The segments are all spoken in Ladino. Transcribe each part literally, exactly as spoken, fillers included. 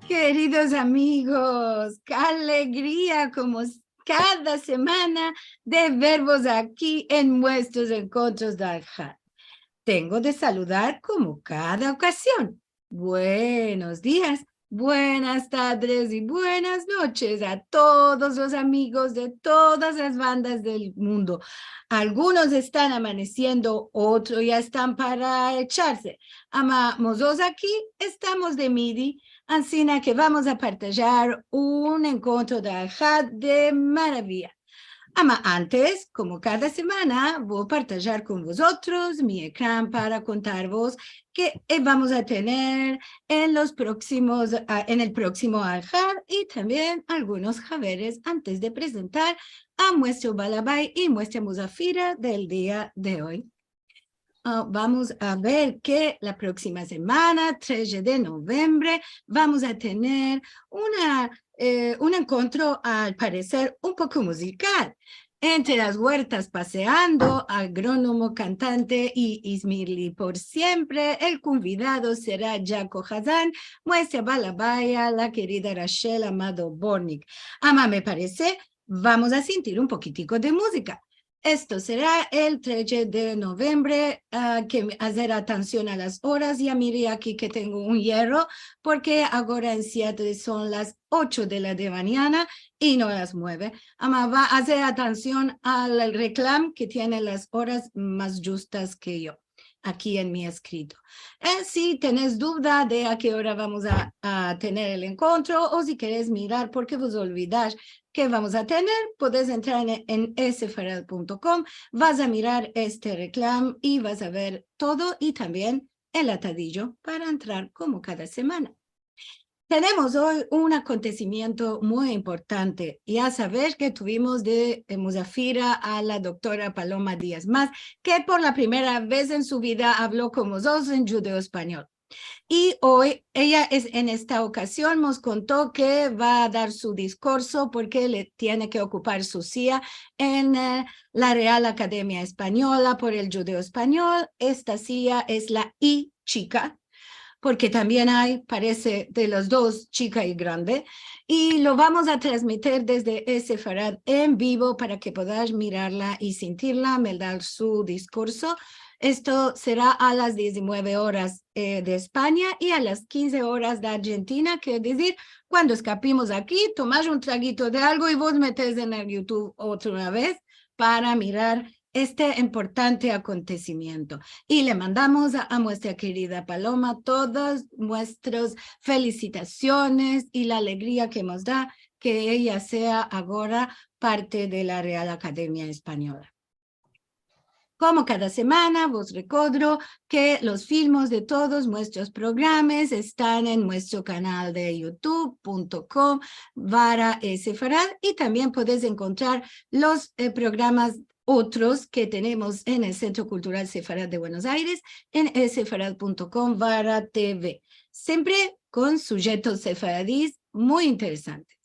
Keridos amigos, ke alegria, komo s-, kada semana, de vervos aki en muestros enkontros de Alhad. Tengo de saludar, komo kada okazion, buenos dias, buenas tardes i buenas noches a todos los amigos de todas las bandas del mundo. Algunos estan amanesiendo, otros ya estan para echarse. Ama mozotros aki estamos de midi, ansina ke vamos a partajar un enkontro de Alhad de maraviya. Ama antes, komo kada semana, vo partajar kon vozotros mi ekran para kontarvos ke, eh, vamos a tener en los proksimos, ah, en el proksimo Alhad i tambien algunos haberes antes de prezentar a muestro balabay i muestra muzafira del dia de oy. Ah, vamos a ver ke la proksima semana, tres de novembre, vamos a tener una, eh, un enkontro, al pareser, un poko muzikal. Entre las huertas paseando, agronomo, kantante i Izmirli por siempre, el konvidado sera Jaco Hazan, muestra balabaya, la kerida Rachel Amado Bortnick. Ama me parese, vamos a sentir un pokitiko de muzika. Esto sera el tres de novembre, ah, ke me, azer atansion a las oras, ya miri aki ke tengo un yerro, porke agora en Seattle son las ocho de la de manyana i no las mueve. Ama va azer atansion al reklam ke tiene las oras mas djustas ke yo aki en mi eskrito. Eh, si tenes duda de a ke ora vamos a, a tener el enkontro o si keres mirar porke vos olvidash ke vamos a tener, podes entrar en, en esefarad punto com, vas a mirar este reklam i vas a ver todo i tambien el atadijo para entrar komo kada semana. Tenemos oy un akontesimiento muy importante. Ya savesh ke tuvimos de, eh, muzafira a la doktora Paloma Diaz Mas, ke por la primera vez en su vida avlo kon mozotros en djudeo-espanyol. I oy eya es, en esta okazion mos konto ke va a dar su diskurso porke le tiene ke okupar su silla en, eh, la Real Akademia Espanyola por el Djudeo-Espanyol. Esta silla es la I chika, porke tambien ay, parese, de las dos, chika i grande, i lo vamos a transmitir desde eSefarad en bivo para ke podash mirarla i sentirla, me dar su diskurso. Esto sera a las diez i mueve oras, eh, de Espanya i a las kinze oras de Arjentina, kere dizir, kuando eskapimos aki, tomash un tragito de algo i vos metes en el YouTube otra vez para mirar este importante akontesimiento. I le mandamos a, a muestra kerida Paloma todas muestras felisitasiones i la alegria ke mos da ke eya sea agora parte de la Real Akademia Espanyola. Komo kada semana, vos rekodro ke los filmos de todos muestros programas estan en muestro kanal de youtube punto com barra esefarad i tambien podes enkontrar los, eh, programas otros ke tenemos en el Sentro Kultural Sefarad de Buenos Aires en esefarad punto com barra TV, siempre kon sujetos sefaradis muy interesantes.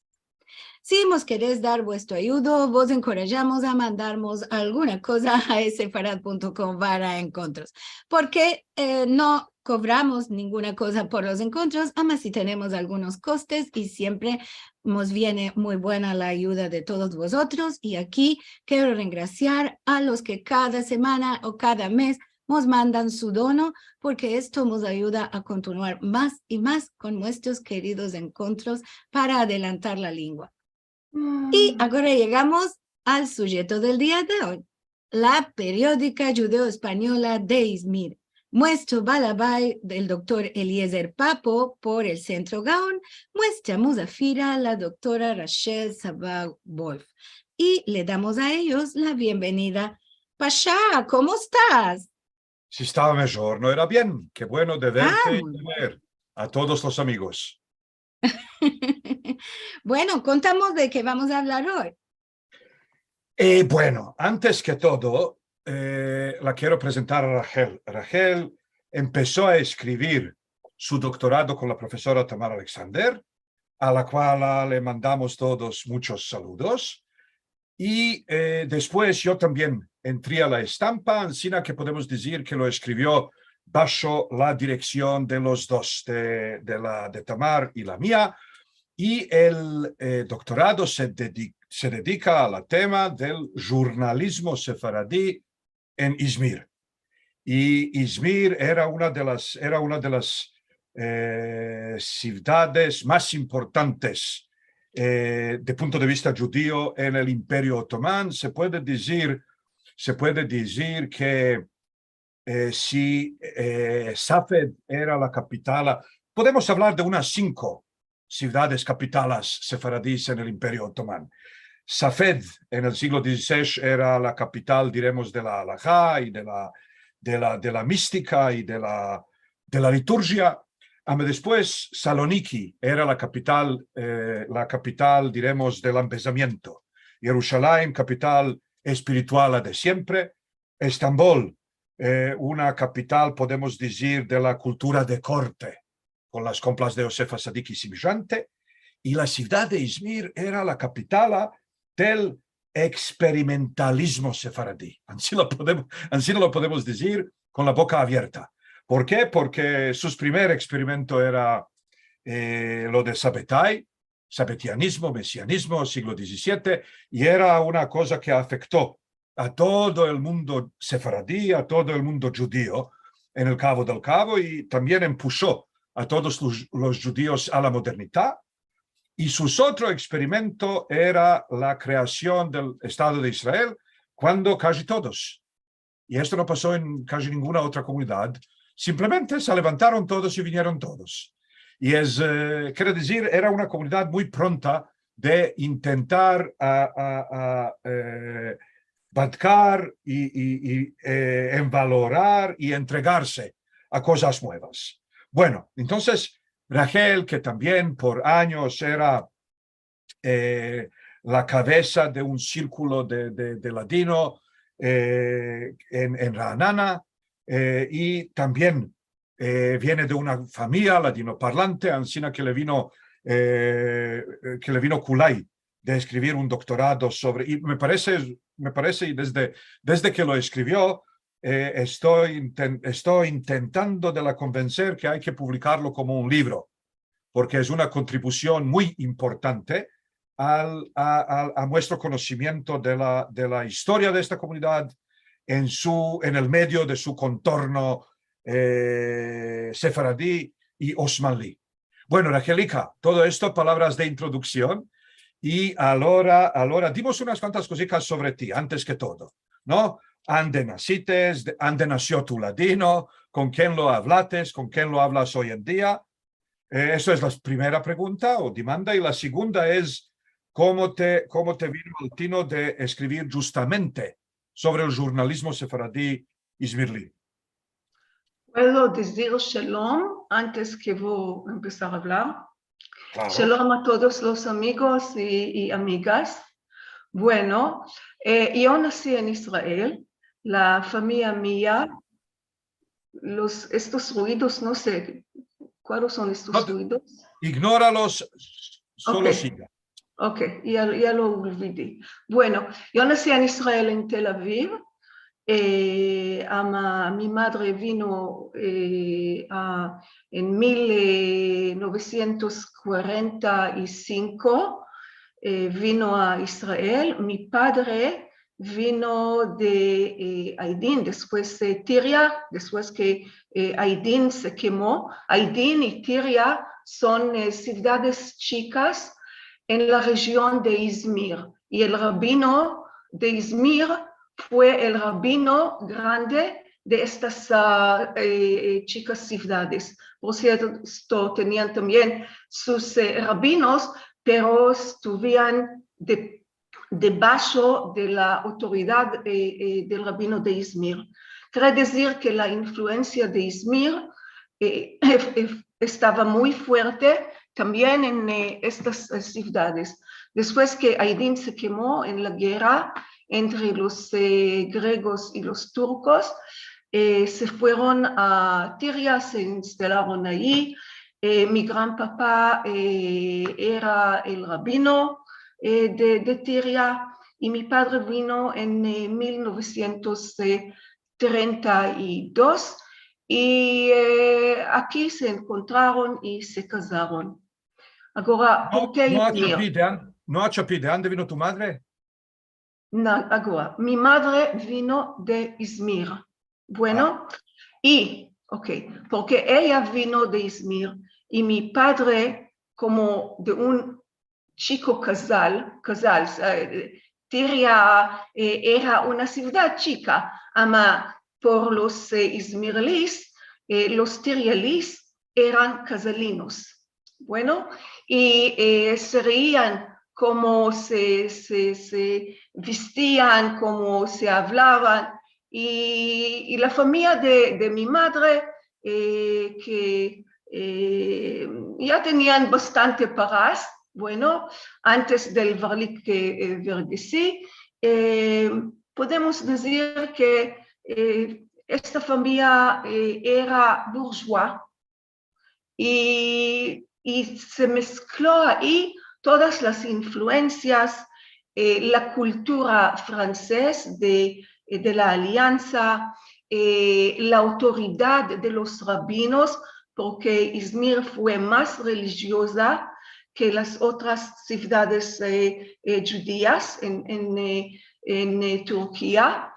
Si mos keres dar vuestro ayudo, vos enkorajamos a mandarmos alguna koza a esefarad punto com barra enkontros, porke, eh, no kovramos ninguna koza por los enkontros, ama si tenemos algunos kostes i siempre mos viene muy buena la ayuda de todos vozotros. I aki kero rengrasiar a los ke kada semana o kada mes mos mandan su dono, porke esto mos ayuda a kontinuar mas i mas kon muestros keridos enkontros para adelantar la lengua. I agora yegamos al sujeto del dia de oy, la periodika djudeo-espanyola de Izmir, muestro balabay del doktor Eliezer Papo por el Sentro Gaon, muestra muzafira la doktora Rachel Sabag Wolf. I le damos a eyos la bienvenida. Pasha, komo estas? Si estava mijor, no era bien. Ke bueno de verte i de ver a todos los amigos. Bueno, kontamos de ke vamos a avlar oy. Eh, bueno, antes ke todo, eh, la kero prezentar a Rachel. Rachel empeso a eskrivir su doktorado kon la profesora Tamar Alexander, a la kuala le mandamos todos munchos saludos. I, eh, despues yo tambien entri a la estampa, ansina ke podemos dizir ke lo eskrivio basho la direksion de los dos, de, de la de Tamar i la mia, i el, eh, doktorado se dedi-, se dedika a la tema del jurnalizmo sefaradi en Izmir. I Izmir era una de las, era una de las, eh, sivdades mas importantes, eh, de punto de vista djudio en el Imperio Otoman. Se puede dizir, se puede dizir ke, eh, si, eh, Safed era la kapitala, podemos avlar de unas sinko sivdades kapitalas sefaradis en el Imperio Otoman. Safed, en el siglo dizisesh, era la kapital, diremos, de la alahá i de la, de la, de la mistika i de la, de la liturjia. Ama despues, Saloniki era la kapital, eh, la kapital, diremos, del ambezamiento. Yerushalayim, kapital espirituala de siempre. Estambol, eh, una kapital, podemos dizir, de la kultura de korte, kon las kompras de Yosef Atzadik i simijante, i la sivdad de Izmir era la kapitala del eksperimentalizmo sefaradi. Ansi lo podemos, ansi lo podemos dizir kon la boka avierta. Por ke? Porke sus primer eksperimento era, eh, lo de Sabetai, sabetianizmo, mesianizmo, siglo dizisiete, i era una koza ke afekto a todo el mundo sefaradi, a todo el mundo djudio en el Kavo del Kavo, i tambien empusho a todos los, los djudios a la modernidad. I sus otro eksperimento era la kreasion del Estado de Israel, kuando kaji todos, i esto no paso en kaji ninguna otra komunidad, simplemente se levantaron todos i vinieron todos. I es, eh, kere dizir, era una komunidad muy pronta de intentar a, a, a, eh, badkar i, i, i, eh, envalorar i entregarse a kozas muevas. Bueno, entonses, Rahel, ke tambien por anyos era, eh, la kavesa de un sirkulo de, de, de ladino, eh, en, en Ra'anana, eh, i tambien, eh, viene de una famiya ladinoparlante, ansina ke le vino, eh, ke le vino kulay de eskrivir un doktorado sovre, i me parese, me parese, i desde, desde ke lo eskrivio, eh, esto inten-, esto intentando de la konvenser ke ay ke publikarlo komo un livro, porke es una kontribusion muy importante al, a, a, a muestro konosimiento de la, de la istoria de esta komunidad en su, en el medio de su kontorno, eh, sefaradi i osmanli. Bueno, Rahelika, todo esto palavras de introduksion, i alora, alora dimos unas kuantas kozikas sovre ti, antes ke todo, no? Ande nasites, de, ande nasio tu ladino, kon ken lo avlates, kon ken lo avlas oy en dia. Eh, esto es la primera pregunta o demanda, i la segunda es, komo te, komo te vino el tino de eskrivir djustamente sovre el jurnalizmo sefaradi izmirli? Puedo dizir shalom antes ke vo empesar a avlar? Klaro. Shalom a todos los amigos i, i amigas. Bueno, eh, yo nasi en Israel. La famiya mia, los, estos ruidos, no se, kualos son estos ruidos? No te, ignoralos, solo siga. Ok, ya, ya lo olvidi. Bueno, yo nasi en Israel, en Tel Aviv. Eh, ama, mi madre vino, eh, a, en mil novesientos kuarenta i sinko, eh, vino a Israel. Mi padre vino de, eh, Aidin, despues, eh, Tiria, despues ke, eh, Aidin se kemo. Aidin i Tiria son, eh, sivdades chikas en la rejion de Izmir. I el rabino de Izmir fue el rabino grande de estas, a, eh, eh, chikas sivdades. Por sierto, tenian tambien sus, eh, rabinos, pero estuvian de debasho de la autoridad, eh, eh, del rabino de Izmir. Kere dizir ke la influensia de Izmir, eh, estava muy fuerte tambien en, eh, estas, eh, sivdades. Despues ke Aidin se kemo en la gerra entre los, eh, gregos i los turkos, eh, se fueron a Tiria, se instalaron ayi. Eh, mi gran papa, eh, era el rabino, eh, de, de Tiria, i mi padre vino en, eh, mil novesientos trenta i dos, i, e, aki se enkontraron i se kazaron. Agora, por ke Izmir? No, no a Chapi, de ande vino tu madre? Na, agora, mi madre vino de Izmir. Bueno, i, okey, porke eya vino de Izmir i mi padre, komo de un chiko kazal, kazal, e, Tiria, e, era una sivdad chika, ama por los, e, izmirlis, e, los tirialis eran kazalinos. Bueno, i, e, se reian komo se, se, se vestian, komo se avlavan, i, i la famiya de, de mi madre, e, ke, e, ya tenian bastante paras, bueno, antes del Varlik, e, e, Vergesi, e, podemos dizir ke, e, esta famiya, e, era burzua, i, i se mesklo ayi todas las influensias, e, la kultura franses de, e, de la Aliansa, e, la autoridad de los rabinos, porke Izmir fue mas relijioza ke las otras sivdades, e, e, djudias en, en, e, en, e, Turkia.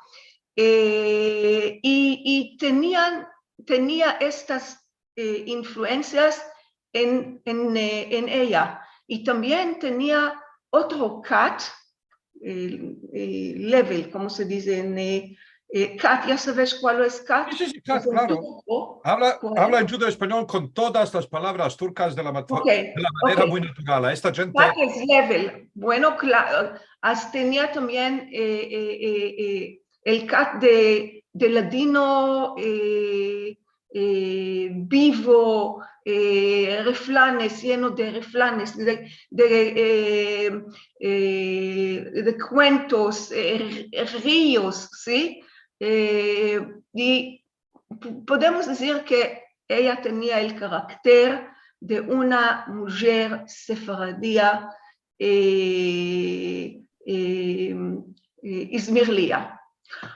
E, i, i tenian, tenia estas, e, influensias en, en, e, en eya. I tambien tenia otro kat, e, e, level, komo se dize en, e, e, kat, ya saves kual es kat? Si, si, si, kat, klaro. Avla, avla en djudo-espanyol kon todas las palavras turkas de la mate-, de la manera muy natural. Esta djente... Kat es level. Bueno, kla-, as-, tenia tambien, e, e, e, e, el kat de, de ladino, e, e, bivo, e, refranes, yeno de refranes, de, de, e, e, de kuentos, e, rios, si? E, i po-, podemos dizir ke eya tenia el karakter de una mujer sefaradia, e, e, e, izmirlia.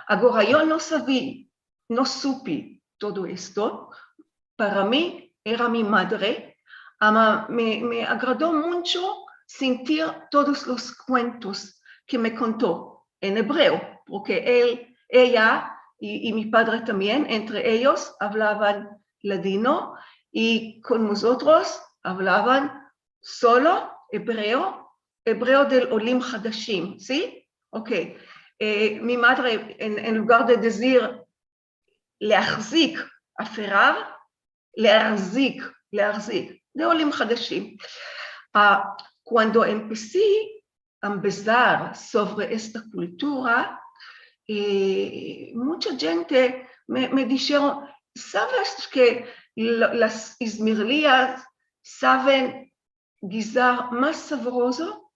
Agora, yo no savi, no supi todo esto. Para mi era mi madre, ama me, me agrado muncho sintir todos los kuentos ke me konto en ebreo, porke el, eya i, i mi padre tambien, entre eyos, avlavan ladino, i kon mozotros avlavan solo ebreo, ebreo del olim hadashim, si? Okey. E, mi madre, en, en lugar de dizir leahzik, aferrar, leahzik, leahzik, de olim hadashim. A, kuando empesi a ambezar sovre esta kultura, e, muncha djente me, me disheron, saves ke la, las izmirlias saven gizar mas savrozo?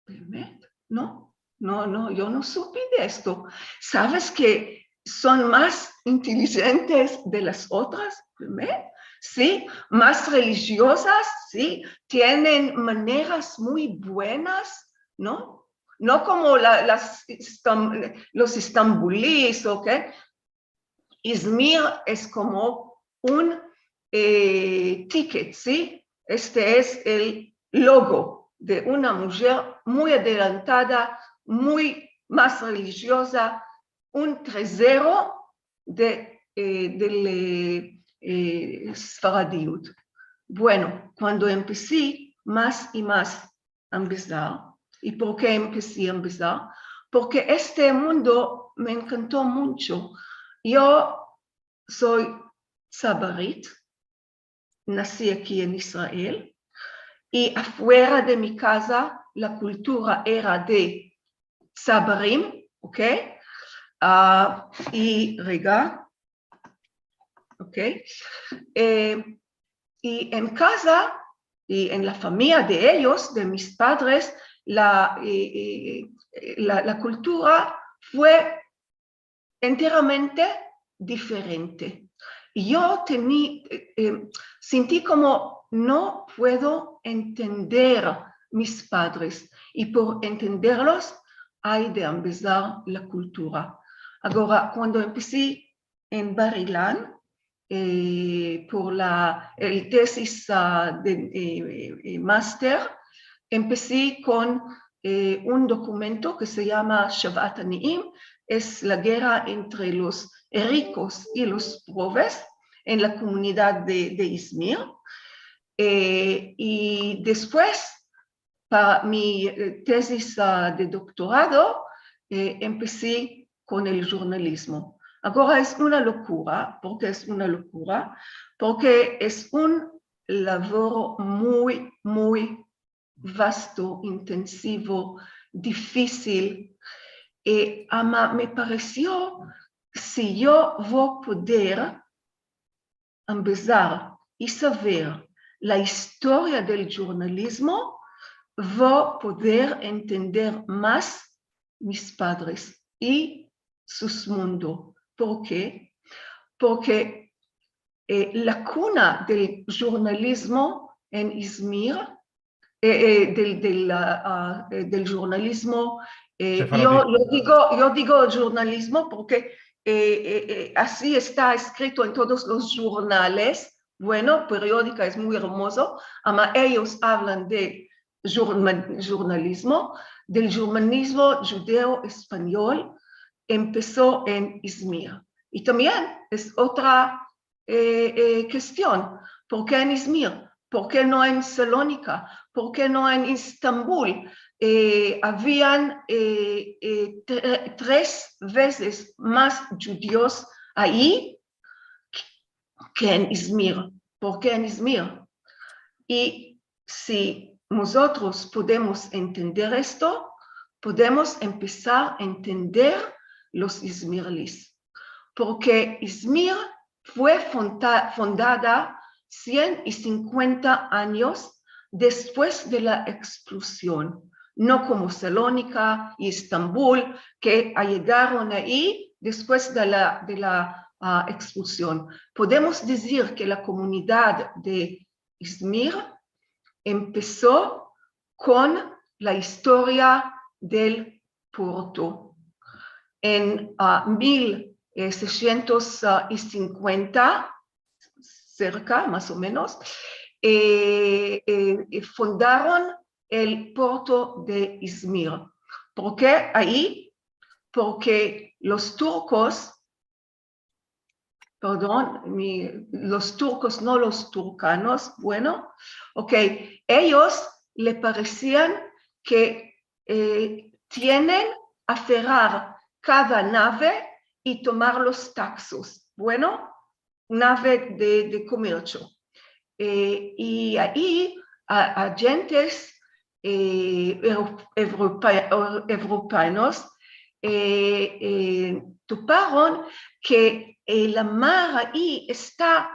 Beemet? No, no, no, yo no supi de esto. Saves ke son mas intelijentes de las otras? Beemet? Si, mas relijiozas, si, tienen maneras muy buenas, no? No komo la, las istan-, los istambulis, okey? Izmir es komo un, e, tiket, si? Este es el logo de una mujer muy adelantada, muy mas relijioza, un trezero de, e, del, e, e, sfaradiut. Bueno, kuando empesi mas i mas a ambezar. I por ke empesi a ambezar? Porke este mundo me enkanto muncho. Yo so tzabarit, nasi aki en Israel, i afuera de mi kaza la kultura era de tzabarim, okey? A, i, rega, okey? E, i en kaza, i en la famiya de eyos, de mis padres, la, e, e, la, la kultura fue enteramente diferente. Yo teni-, e, e, sinti komo no puedo entender mis padres, i por entenderlos ay de ambezar la kultura. Agora, kuando empesi en Bar-Ilan, eh, por la, el tesis, ah, de, eh, eh, master, empesi kon, eh, un dokumento ke se yama Shevat Aniim, es la gerra entre los rikos i los proves en la komunidad de, de Izmir. Eh, i despues, para mi, eh, tesis, ah, de doktorado, eh, empesi kon el jurnalizmo. Agora es una lokura. Por ke es una lokura? Por ke es un lavoro muy, muy vasto, intensivo, difisil. Eh, ama me paresio, si yo vo poder ambezar i saver la istoria del jurnalizmo, vo poder entender mas mis padres i sus mundo. Por ke? Por ke, eh, la kuna del jurnalizmo en Izmir, eh, eh, del, del, ah, ah, eh, del jurnalizmo, eh, yo, yo digo, yo digo jurnalizmo por ke, eh, eh, eh, ansi esta eskrito en todos los jurnales. Bueno, periodika es muy ermozo, ama eyos avlan de jurna-, jurnalizmo, del jurnalizmo djudeo-espanyol, empeso en Izmir. I tambien es otra, eh, eh, kestion. Por ke en Izmir? Por ke no en Salonika? Por ke no en Estambul? Eh, avian, eh, eh, tre-, tres vezes mas djudios ayi ke en Izmir. Por ke en Izmir? I si mozotros podemos entender esto, podemos empesar a entender los izmirlis. Por ke Izmir fue fonda-, fondada sien i sinkuenta anyos despues de la ekspulsion, no komo Salonika i Estambul, ke ayegaron ayi despues de la, de la, ah, ekspulsion. Podemos dizir ke la komunidad de Izmir empeso kon la istoria del porto. En, ah, mil, eh, seishentos, ah, i sinkuenta, serka, mas o menos, eh, eh, eh, fondaron el porto de Izmir. Por ke ayi? Por ke los turkos, pardon, mi, los turkos, no los turkanos, bueno, ok, eyos le paresian ke, eh, tienen aferrar kada nave i tomar los taksos, bueno, nave de, de komersio. Eh, i ayi a, adjentes, eh, euro-, evrope-, euro-, evropeanos, eh, eh, toparon ke, eh, la mar ayi esta,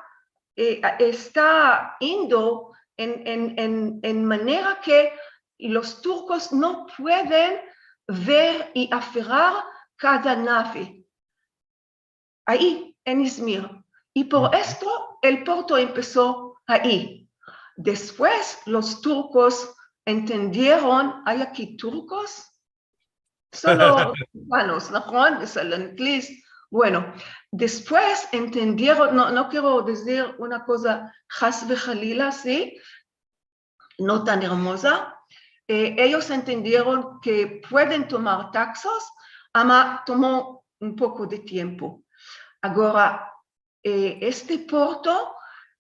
eh, esta indo en, en, en, en manera ke los turkos no pueden ver i aferrar kada nave. Ayi, en Izmir. I por esto el porto empeso ayi. Despues los turkos entendieron, ay aki turkos? Solo turkanos, nahon? Es el ingles. Bueno, despues entendieron, no, no kero dizir una koza has ve halila, si? No tan ermoza, eh, eyos entendieron ke pueden tomar taksos, ama tomo un poko de tiempo. Agora, eh, este porto,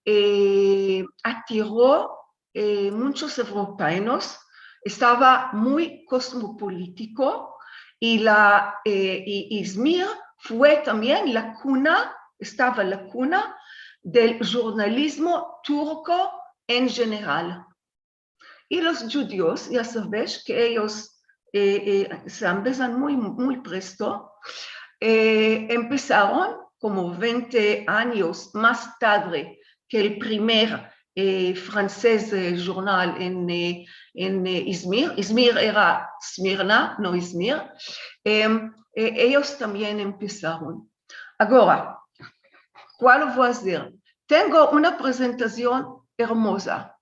eh, atiro, eh, munchos evropeanos, estava muy kosmopolitiko, i la, eh, i Izmir fue tambien la kuna, estava la kuna del jurnalizmo turko en jeneral. I los djudios, ya saves ke eyos, eh, eh, se ambezan muy, muy presto, eh, empesaron komo vente anyos mas tadre ke el primer, eh, fransez, eh, jurnal en, eh, en, eh, Izmir. Izmir era Smirna, no Izmir. Em, eh, eyos tambien empesaron. Agora, kual vo azer? Tengo una prezentasion ermoza.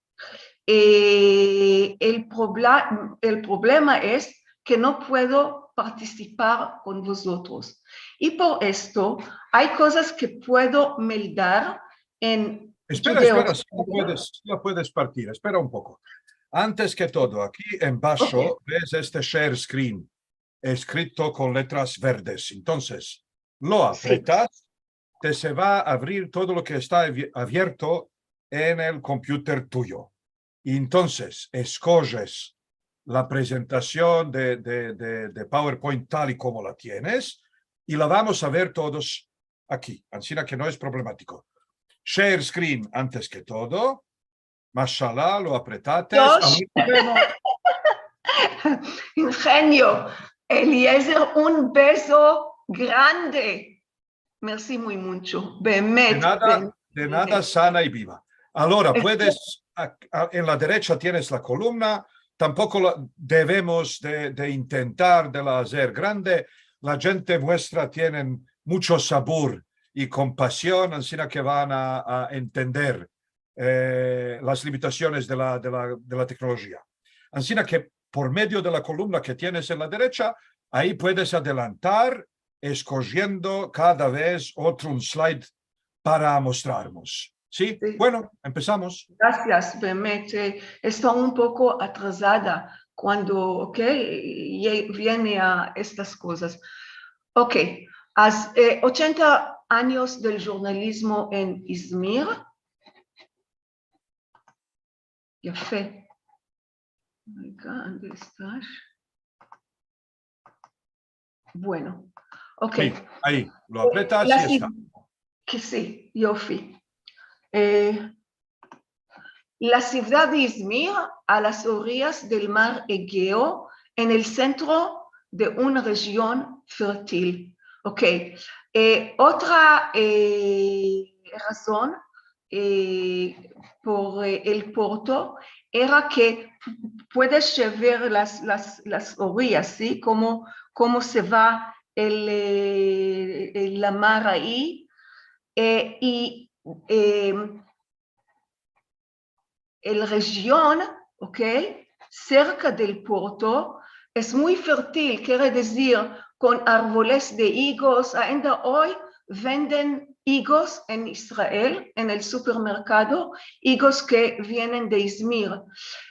Eh, el probla-, el problema es ke no puedo partisipar kon vozotros. I por esto, ay kozas ke puedo meldar en Espera, djudeos. Espera, si la puedes, si la puedes partir. Espera un poko. Antes ke todo, aki embasho ves este share screen eskrito kon letras verdes. Entonses, lo apretas, te se va a avrir todo lo ke esta avi-, avierto en el kompyuter tuyo. I entonses, eskojes la prezentasion de, de, de, de PowerPoint tal i komo la tienes, i la vamos a ver todos aki, ansina ke no es problematiko. Share screen antes ke todo. Mashallah, lo apretates. Yosh. Aun podemos. Ingenio. Eliezer, un bezo grande. Mersi muy muncho. Beemet, de nada, beemet. De nada, sana i biva. Agora, puedes, a, a, en la derecha tienes la kolumna, tampoko la, devemos de, de intentar de la azer grande. La djente muestra, tienen muncho sabor i kompasion, ansina ke van a, a entender, eh, las limitasiones de la, de la, de la teknolojia. Ansina ke por medio de la kolumna ke tienes en la derecha, ayi puedes adelantar eskojiendo kada vez otro un slide para mostrarmos. Si? Si. Bueno, empesamos. Grasias, beemet. Esto un poko atrazada kuando, okey, ye-, viene a estas kozas. Okey, az-, eh, ochenta anyos del jurnalizmo en Izmir. Yafe. Venga, ande estas? Bueno, okey. Si, ayi, lo apretas i esta. Ke si, yofi. Eh, la sivdad de Izmir, a las oriyas del mar Egeo, en el sentro de una rejion fertil. Okey. Eh, otra, eh, razon eh, por, eh, el porto era ke puedes ver las, las, las oriyas, si? Komo, komo se va el, eh, el, la mar ayi, eh, i, eh, el rejion, okey, serka del porto, es muy fertil, kere dizir, kon arvoles de igos. Ainda oy venden igos en Israel, en el supermerkado, igos ke vienen de Izmir.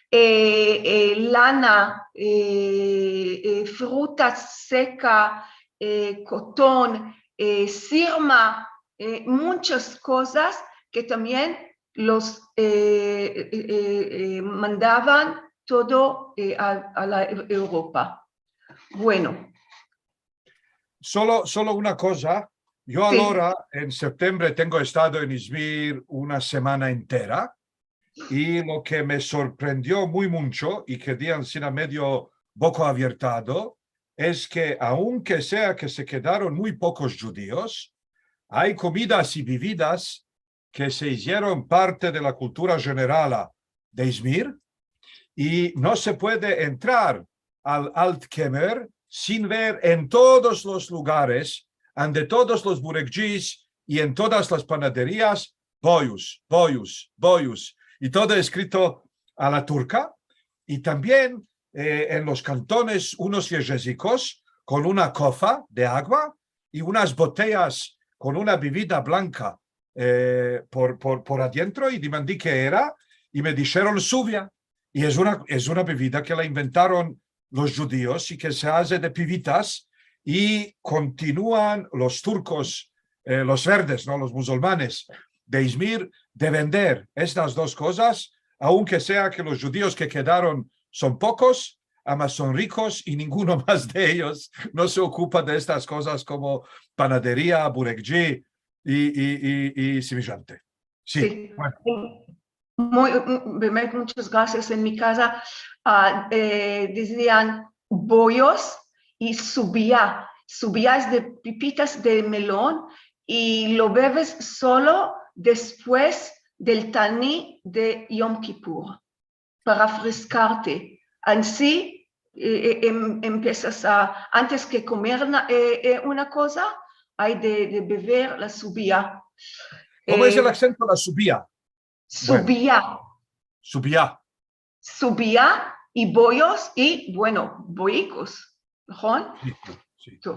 Eh, eh, lana, eh, eh, fruta seka, eh, koton, eh, sirma, eh, munchas kozas ke tambien los, eh, eh, eh, eh, mandavan todo, eh, a, a la Eu-, Europa. Bueno. Solo, solo una koza. Yo agora, en septiembre, tengo estado en Izmir una semana entera, i lo ke me sorprendio muy muncho, i kedi ansina medio boko aviertado, es ke, aunke sea ke se kedaron muy pokos djudios, ay komidas i bevidas ke se izieron parte de la kultura jenerala de Izmir, i no se puede entrar al Altkemer sin ver en todos los lugares, ande todos los burekjis i en todas las panaderias, boyuz, boyuz, boyuz, i todo eskrito a la turka, i tambien, eh, en los kantones unos yejezikos kon una kofa de agua i unas boteyas kon una bevida blanka, eh, por, por, por adientro, i dimandi ke era, i me disheron suvia. I es una, es una bevida ke la inventaron los djudios i ke se aze de pivitas, i kontinuan los turkos, eh, los verdes, no, los musulmanes de Izmir, de vender estas dos kozas, aunke sea ke los djudios ke kedaron son pokos, ama son rikos i ninguno mas de eyos no se okupa de estas kozas komo panaderia, burekji i, i, i, i simijante. Si, si. Bueno. Muy, mm, beemet, munchas grasias. En mi kaza, a, eh, dizian boyuz i suvia. Suvia es de pipitas de melon i lo beves solo despues del tani de Yom Kipur, para refreskarte. Ansi, eh, eh, em-, empiesas a, antes ke komer na-, eh, eh, una koza, ay de, de bever la suvia. Komo es el aksento, la suvia? Bueno. Suvia. Suvia. Suvia i boyuz i, bueno, boyikos. Ron? Si, si. Tu.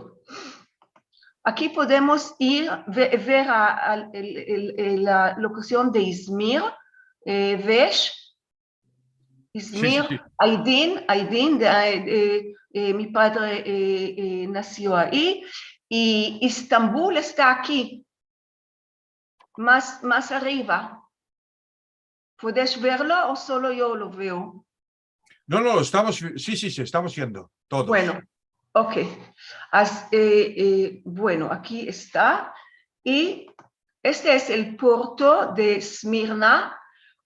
Aki podemos ir ve-, ver a, a, el, el, el, la lokasion de Izmir, e, vesh, Izmir, si, si. Aydin, Aydin, de, e, e, mi padre, e, e, nasio ayi, i Estambul esta aki, mas, mas arriva. Podesh verlo o solo yo lo veo? No, no, estamos, si, si, si, estamos viendo todos. Bueno, ok. As-, e, e, bueno, aki esta. I este es el porto de Smirna.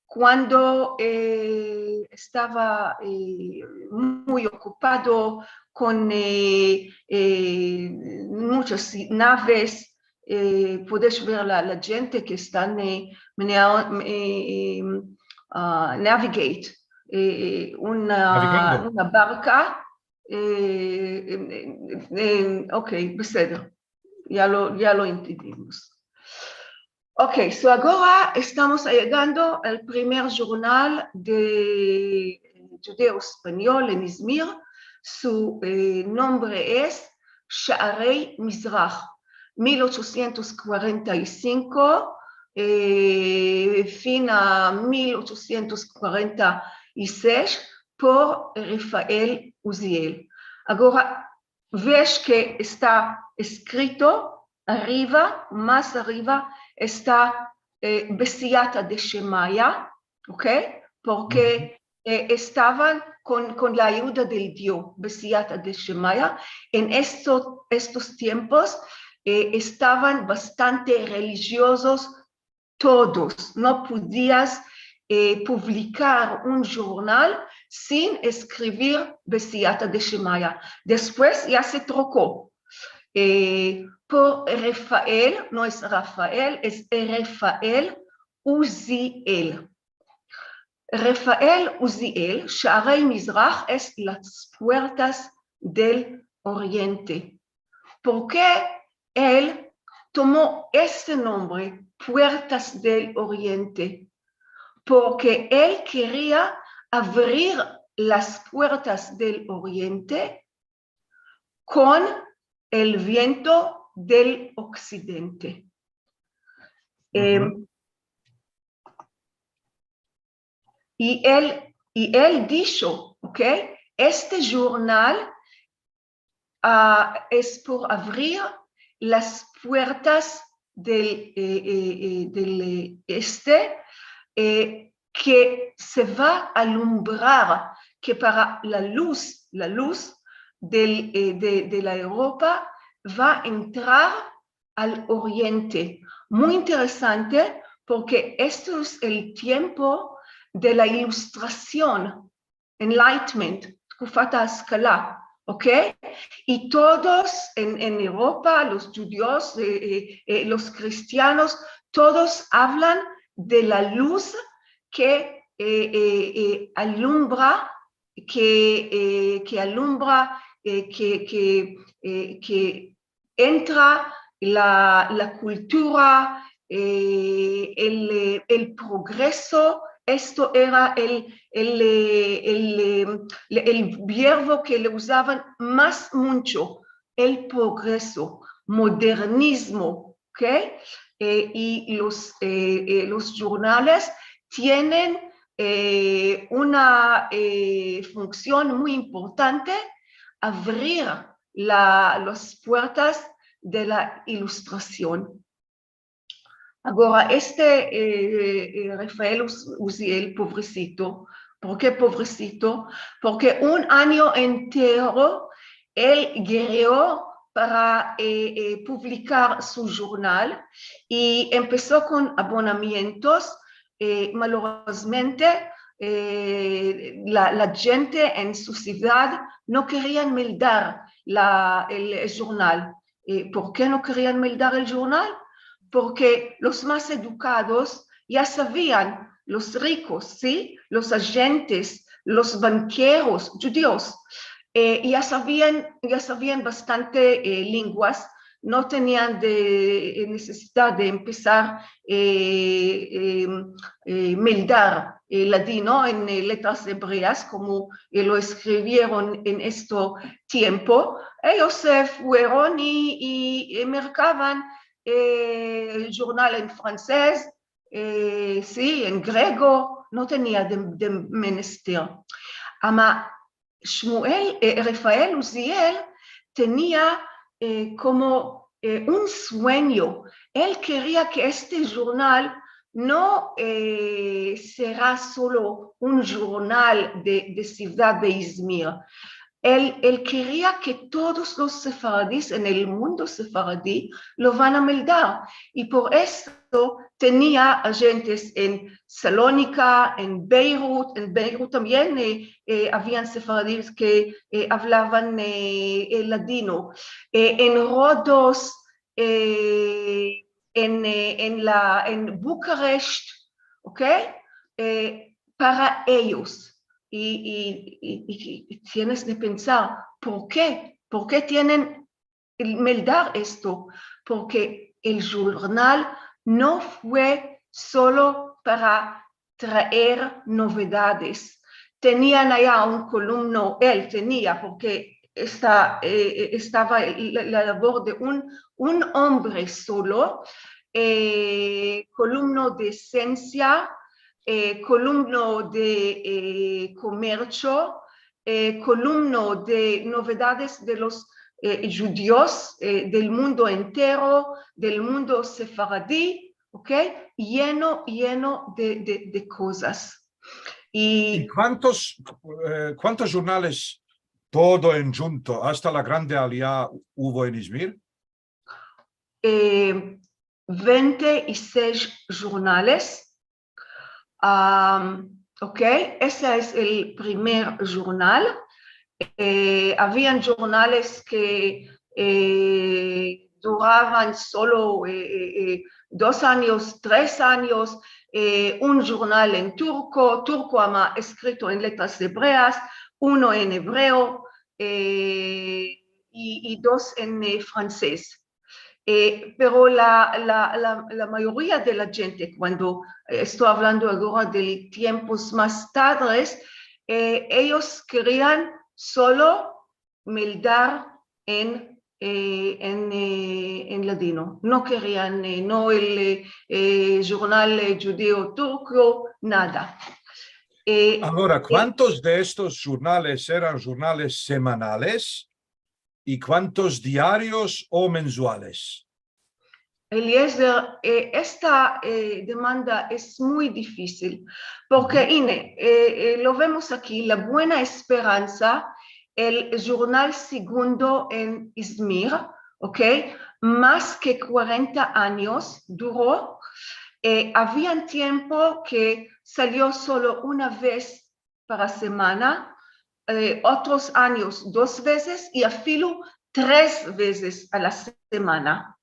Kuando, e, estava, e, muy okupado kon, e, e, munchas naves, e, podesh ver la, la djente ke estan, e, menea-, e, e, a, navigate, e, e, una, navigando, una barka, e, e, e, ok, beseder, ya lo, ya lo entendimos. Ok, so agora estamos yegando al primer jurnal de djudeo-espanyol en Izmir. Su, e, nombre es Sha'arei Mizrah, mil ochosientos kuarenta i sinko, e, fin a mil ochosientos kuarenta i sesh, por Rafael Uziel. Agora, vesh ke esta eskrito arriva, mas arriva, esta, e, besiyata deshemaya, ok? Porke, e, estavan kon, kon la ayuda del Dio, besiyata deshemaya. En esto, estos tiempos, e, estavan bastante relijiozos todos. No podias, e, publikar un jurnal sin eskrivir besiyata deshemaya. Despues ya se troko, e, por Rafael, no es Rafael, es Rafael Uziel. Rafael Uziel, Sha'arei Mizrah es las puertas del Oriente. Porke el tomo este nombre, Puertas del Oriente? Porke el keria avrir las puertas del Oriente kon el viento del oksidente. Em, i el, i el disho, ok, este jurnal, a, es por avrir las puertas del, e, e, e, del, e, este, e, ke se va a alumbrar, ke para la luz, la luz del, e, de, de la Evropa va a entrar al Oriente. Muy interesante, porke esto es el tiempo de la ilustrasion, Enlightenment, tkufat a-askala, ok? I todos en, en Evropa, los djudios, e, e, e, los kristianos, todos avlan de la luz ke, e, e, e, alumbra, ke, e, ke alumbra, e, ke, ke, e, ke entra la, la kultura, e, el, e, el progreso. Esto era el, el, e, el, e, el verbo ke le uzavan mas muncho, el progreso, modernizmo, ok? E, i los, e, e, los jurnales tienen, e, una, e, funksion muy importante, avrir la, las puertas de la ilustrasion. Agora, este, e, e, Rafael Uz-, Uziel, povresito, porke povresito? Porke un anyo entero el gereo para, e, e, publikar su jurnal i empeso kon abonamientos, e, malorozmente, e, la, la djente en su sivdad no kerian meldar la, el, el jurnal. E, porke no kerian meldar el jurnal? Porke los mas edukados ya savian, los rikos, si, los ajentes, los bankeros djudios, e, ya savian, ya savian bastante, e, lenguas, no tenian de, eh, nesesidad de empesar, eh, eh, eh, meldar, eh, ladino en, eh, letras ebreas, komo, eh, lo eskrivieron en esto tiempo. Eyos se fueron i, i, eh, merkavan, eh, el jurnal en fransez, eh, si, en grego, no tenia de, de menester. Ama Shmuel, eh, Rafael Uziel tenia, eh, komo, eh, un suenyo. El keria ke este jurnal no, eh, sera solo un jurnal de, de sivdad de Izmir. El, el keria ke todos los sefaradis en el mundo sefaradi lo van a meldar. I por esto tenia ajentes en Salonika, en Beirut. En Beirut tambien, eh, eh, avian sefaradis ke, eh, avlavan, eh, el ladino. Eh, en Rodos, eh, en, eh, en la, en Bucarest, okey? Eh, para eyos. I, i, i, i, i tienes de pensar, por ke? Por ke tienen el meldar esto? Porke el jurnal no fue solo para traer novedades. Tenian aya un kolumno, el tenia, porke esta, eh, estava la, la lavor de un, un ombre solo, eh, kolumno de siensia, eh, kolumno de, eh, komercho, eh, kolumno de novedades de los, eh, djudios, eh, del mundo entero, del mundo sefaradi, okey? Yeno, yeno de, de, de kozas. I kuantos, eh, kuantos jurnales todo endjunto, asta la grande aliya, uvo en Izmir? Eh, vente i sesh jurnales. Am, okey, ese es el primer jurnal. Eh, avian jurnales ke, eh, duravan solo, eh, eh, eh, dos anyos, tres anyos, eh, un jurnal en turko, turko ama eskrito en letras ebreas, uno en ebreo, eh, i, i dos en, eh, fransez. Eh, pero la, la, la, la mayoria de la djente, kuando, eh, esto avlando agora de tiempos mas tadres, eh, eyos kerian solo meldar en, eh, en, eh, en ladino. No kerian, eh, no el, eh, eh, jurnal, eh, djudeo-turko, nada. Eh, agora, eh, kuantos de estos jurnales eran jurnales semanales i kuantos diarios o menzuales? Eliezer, eh, esta, eh, demanda es muy difisil, porke, ine, eh, eh, lo vemos aki, La Buena Esperansa, el jurnal segundo en Izmir, okey, mas ke kuarenta anyos duro. Eh, avian tiempo ke salio solo una vez para semana, eh, otros anyos dos vezes i afilu tres vezes a la semana.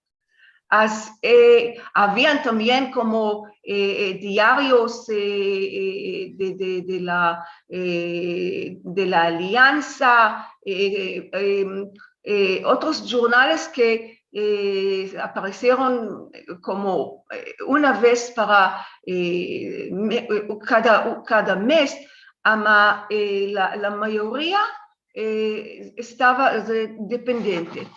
As-, eh, avian tambien komo, eh, eh, diarios, eh, eh, de, de, de la, eh, de la Aliansa, eh, eh, em, eh, otros jurnales ke, eh, aparesieron komo, eh, una vez para, eh, me-, eh, kada, kada mes, ama, eh, la, la mayoria, eh, estava de-, dependiente.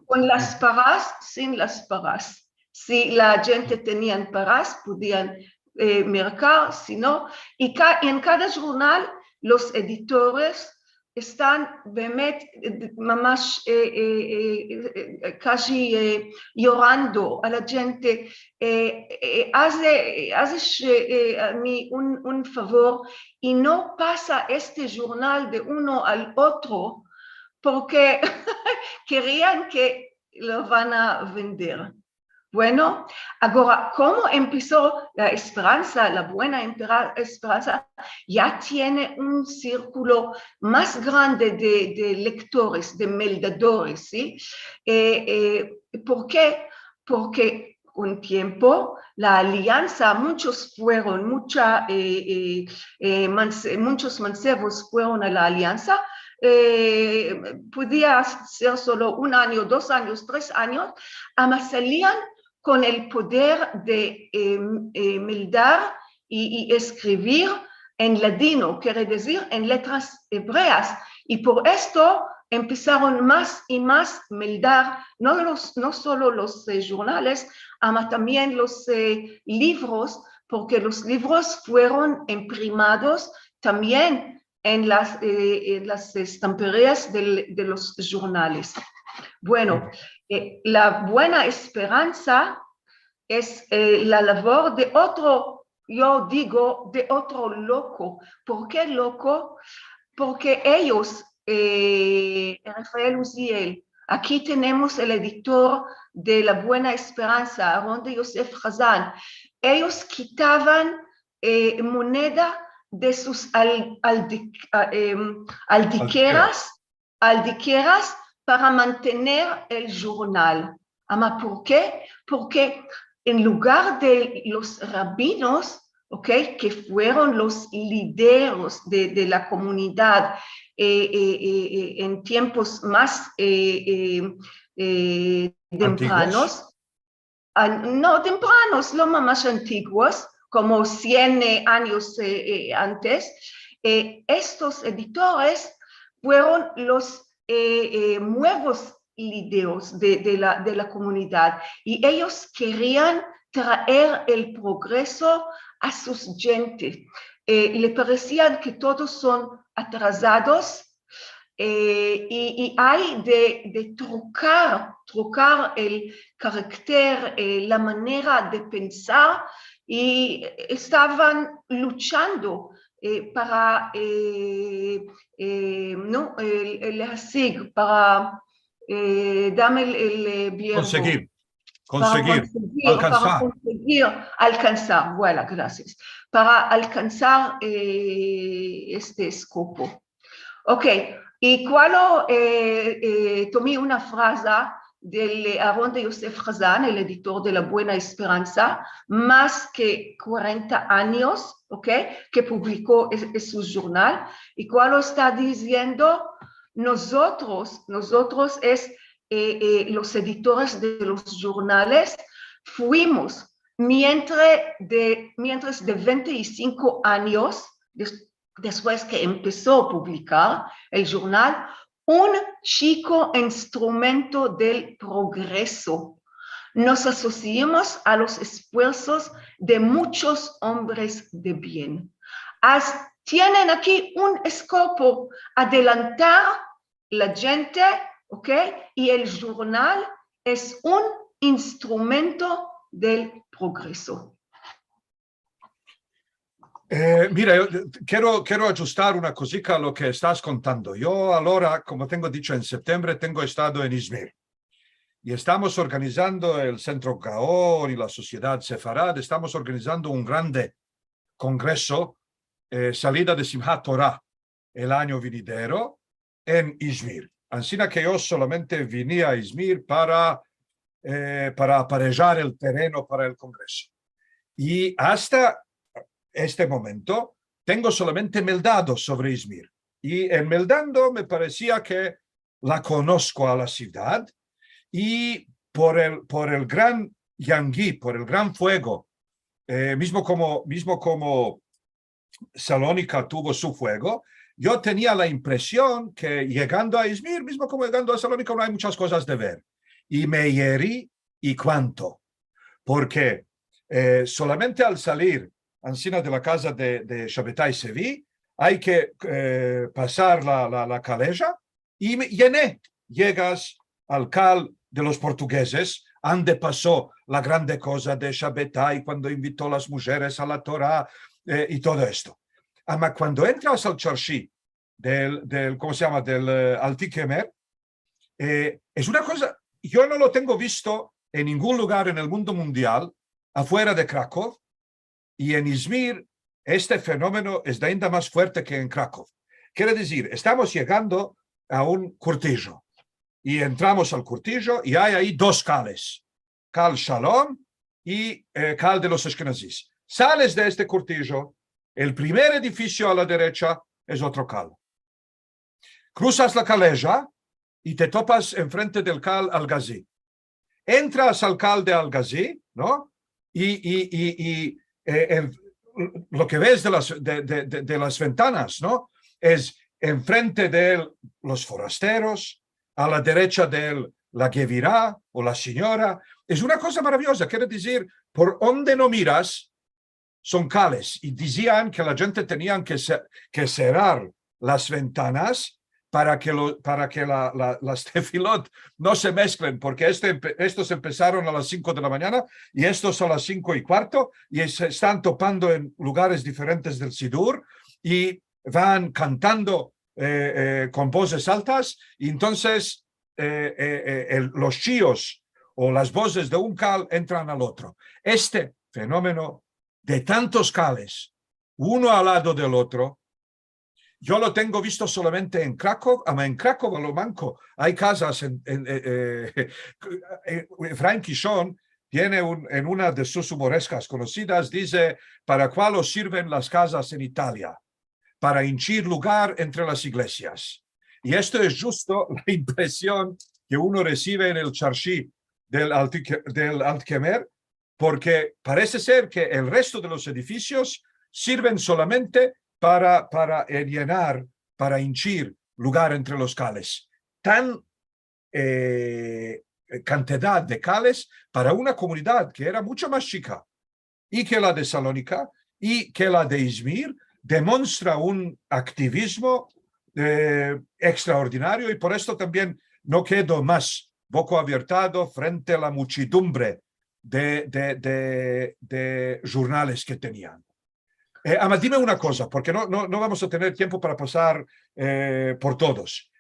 Kon las paras, sin las paras. Si la djente tenian paras, podian, eh, merkar, si no. I ka-, en kada jurnal, los editores estan beemet, eh, mamash, eh, eh, eh, eh, kaji, eh, yorando a la djente. Eh, eh, aze, aze, eh, a mi un, un favor i no pasa este jurnal de uno al otro, porke kerian ke lo van a vender. Bueno, agora, komo empeso La Esperansa, La Buena Empera-, Esperansa? Ya tiene un sirkulo mas grande de, de lektores, de meldadores, si? Eh, eh, por ke? Porke kon tiempo la Aliansa, munchos fueron, muncha, eh, eh, eh, manse-, munchos mansevos fueron a la Aliansa, eh, podia ser solo un anyo, dos anyos, tres anyos, ama salian kon el poder de, eh, eh, meldar i, i eskrivir en ladino, kere dizir, en letras ebreas. I por esto empesaron mas i mas meldar, no los, no solo los, eh, jurnales, ama tambien los, eh, livros, porke los livros fueron imprimados tambien en las, eh, en las estamperias del, de los jurnales. Bueno, eh, la Buena Esperansa es, eh, la lavor de otro, yo digo, de otro loko. Por ke loko? Porke eyos, eh, Rafael Uziel, aki tenemos el editor de la Buena Esperansa, Aron de Yosef Hazan, eyos kitavan, eh, moneda de sus al-, aldi-, a, em, aldikeras, aldikeras para mantener el jurnal. Ama, por ke? Porke en lugar de los rabinos, ok, ke fueron los lideros de, de la komunidad, eh, eh, eh, eh, en tiempos mas, eh, eh, eh, tempranos, an-, no tempranos, no mas antiguos, komo sien, eh, anyos, eh, eh, antes, eh, estos editores fueron los, eh, eh, muevos lideros de, de la, de la komunidad, i eyos kerian traer el progreso a sus djentes. Eh, le paresian ke todos son atrazados, eh, i, i ay de, de trukar, trukar el karakter, eh, la manera de pensar, i estavan luchando, eh, para, eh, eh, no, el, el hasig, para, eh, dame el, el, eh, verbo. Konsegir. Para konsegir, konsegir, para alkansar. Konsegir, alkansar, voilà, grasias. Para alkansar, eh, este eskopo. Ok, i kualo, eh, eh, tomi una fraza del, eh, Aron de Yosef Hazan, el editor de La Buena Esperansa, mas ke kuarenta anyos, ok, ke publiko es-, es su jurnal, i kualo esta diziendo, nosotros, nosotros es, eh, eh, los editores de los jurnales, fuimos mientre de, mientras de vente i sinko anyos, des-, despues ke empeso a publikar el jurnal, un chiko instrumento del progreso. Nos asosiamos a los esfuersos de muchos ombres de bien. As-, tienen aki un eskopo, adelantar la djente, ok? I el jurnal es un instrumento del progreso. Eh, mira, yo, eh, kero, kero adjustar una kozika a lo ke estas kontando. Yo, alora, komo tengo dicho, en septembre tengo estado en Izmir. I estamos organizando el Sentro Gaon i la Sosiedad Sefarad, estamos organizando un grande kongreso, eh, salida de Simhat Torah el anyo vinidero en Izmir. Ansina ke yo solamente vini a Izmir para, eh, para aparejar el tereno para el kongreso. I asta este momento tengo solamente meldado sovre Izmir. I en meldando me paresia ke la konosko a la sivdad, i por el, por el gran yangi, por el gran fuego, eh, mizmo komo, mizmo komo Salonika tuvo su fuego, yo tenia la impresion ke yegando a Izmir, mizmo komo yegando a Salonika, no ay munchas kozas de ver. I me yeri i kuanto. Porke, eh, solamente al salir ansina de la kaza de, de Shabetai Sevi, ay ke, eh, pasar la, la, la kaleja, i me, yene, yegas al kal de los portugezes, ande paso la grande koza de Shabetai kuando invito las mujeres a la Torah, eh, i todo esto. Ama kuando entras al charshi del, del, komo se yama? Del, eh, Alti Kemer, eh, es una koza, yo no lo tengo visto en ningun lugar en el mundo mundial, afuera de Krakow, i en Izmir este fenomeno es de ainda mas fuerte ke en Krakow. Kere dizir, estamos yegando a un kurtijo, i entramos al kurtijo, i ay ayi dos kales, Kal Shalom i, eh, Kal de los Ashkenazis. Sales de este kurtijo, el primer edifisio a la derecha es otro kal. Krusas la kaleja i te topas enfrente del kal Algazi. Entras al kal de Algazi, no? I, i, i, i, e, en, lo ke ves de las, de, de, de, de las ventanas, no? Es enfrente de el los forasteros, a la derecha de el la gevira o la sinyora. Es una koza maraviyoza, kere dizir, por onde no miras, son kales, i dizian ke la djente tenian ke se-, ke serrar las ventanas para ke lo, para ke la, la, las tefilot no se mesklen, porke este empe-, estos empesaron a las sinko de la manyana i estos a las sinko i kuarto, i se estan topando en lugares diferentes del sidur, i van kantando, e, e, kon vozes altas, i entonses, e, e, e, el, los shios o las vozes de un kal entran al otro. Este fenomeno de tantos kales, uno al lado del otro, yo lo tengo visto solamente en Krakow, ama en Krakow a lo manko ay kazas en, en, e, e, e, Efraim Kishon tiene un, en una de sus humoreskas konosidas, dize, "Para kual os sirven las kazas en Italia? Para inchir lugar entre las iglesias." I esto es djusto la impresion ke uno resive en el charshi del Alti-, del Altkemer, porke parese ser ke el resto de los edifisios sirven solamente para, para enyenar, para inchir lugar entre los kales. Tan, e, kantidad de kales para una komunidad ke era muncho mas chika i ke la de Salonika i ke la de Izmir, demonstra un aktivismo, e, ekstraordinario, i por esto tambien no kedo mas boko aviertado frente a la muchidumbre de, de, de, de jurnales ke tenian. E, ama, dime una koza, porke no, no, no vamos a tener tiempo para pasar, e, por todos.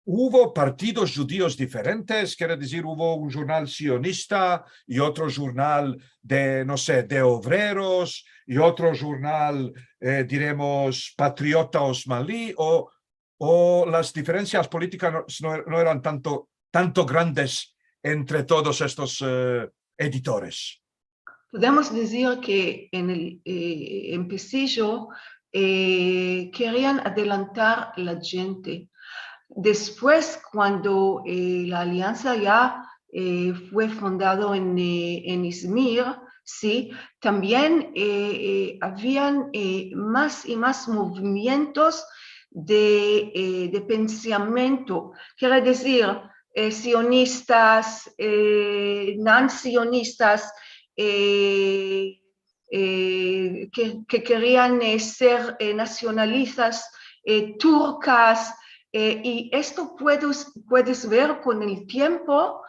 Uvo partidos djudios diferentes, kere dizir, uvo un jurnal sionista i otro jurnal de, no se, de ovreros, i otro jurnal, e, diremos, patriota osmali, o, o las diferensias politikas no, no, no eran tanto, tanto grandes entre todos estos, e, editores? Podemos dizir ke en el, e, empesijo, e, kerian adelantar la djente. Despues, kuando, e, la Aliansa ya, e, fue fundado en, e, en Izmir, si, tambien, e, e, avian, e, mas i mas movimientos de, e, de pensamiento. Kere dizir, e, sionistas, e, nan sionistas, e, e, ke, ke kerian, e, ser, e, nasionalistas, e, turkas, e, i esto puedes, puedes ver kon el tiempo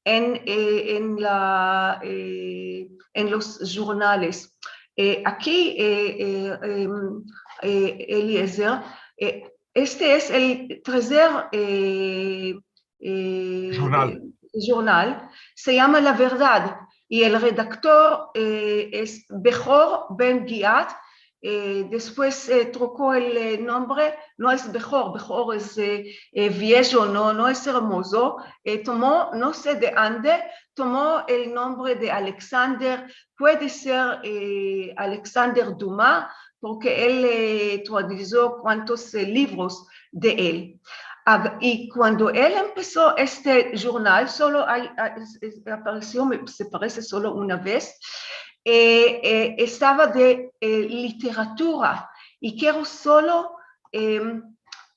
en, e, en la, e, en los jurnales. E, aki, e, e, em, e, Eliezer, e, este es el terser, e, e, jurnal. E, jurnal, se yama La Verdad, i el redaktor, e, es Behor Ben Giat, e, despues, e, troko el, e, nombre, no es Behor, Behor es, e, e, viejo, no, no es ermozo, e, tomo, no se de ande, tomo el nombre de Alexander, puede ser, e, Alexander Duma, porke el, e, tradujo kuantos, e, livros de el. Ag-, i kuando el empeso este jurnal, solo ay, ay, es, es, aparesio, me, se parese, solo una vez, e, e, estava de, e, literatura, i kero solo, em,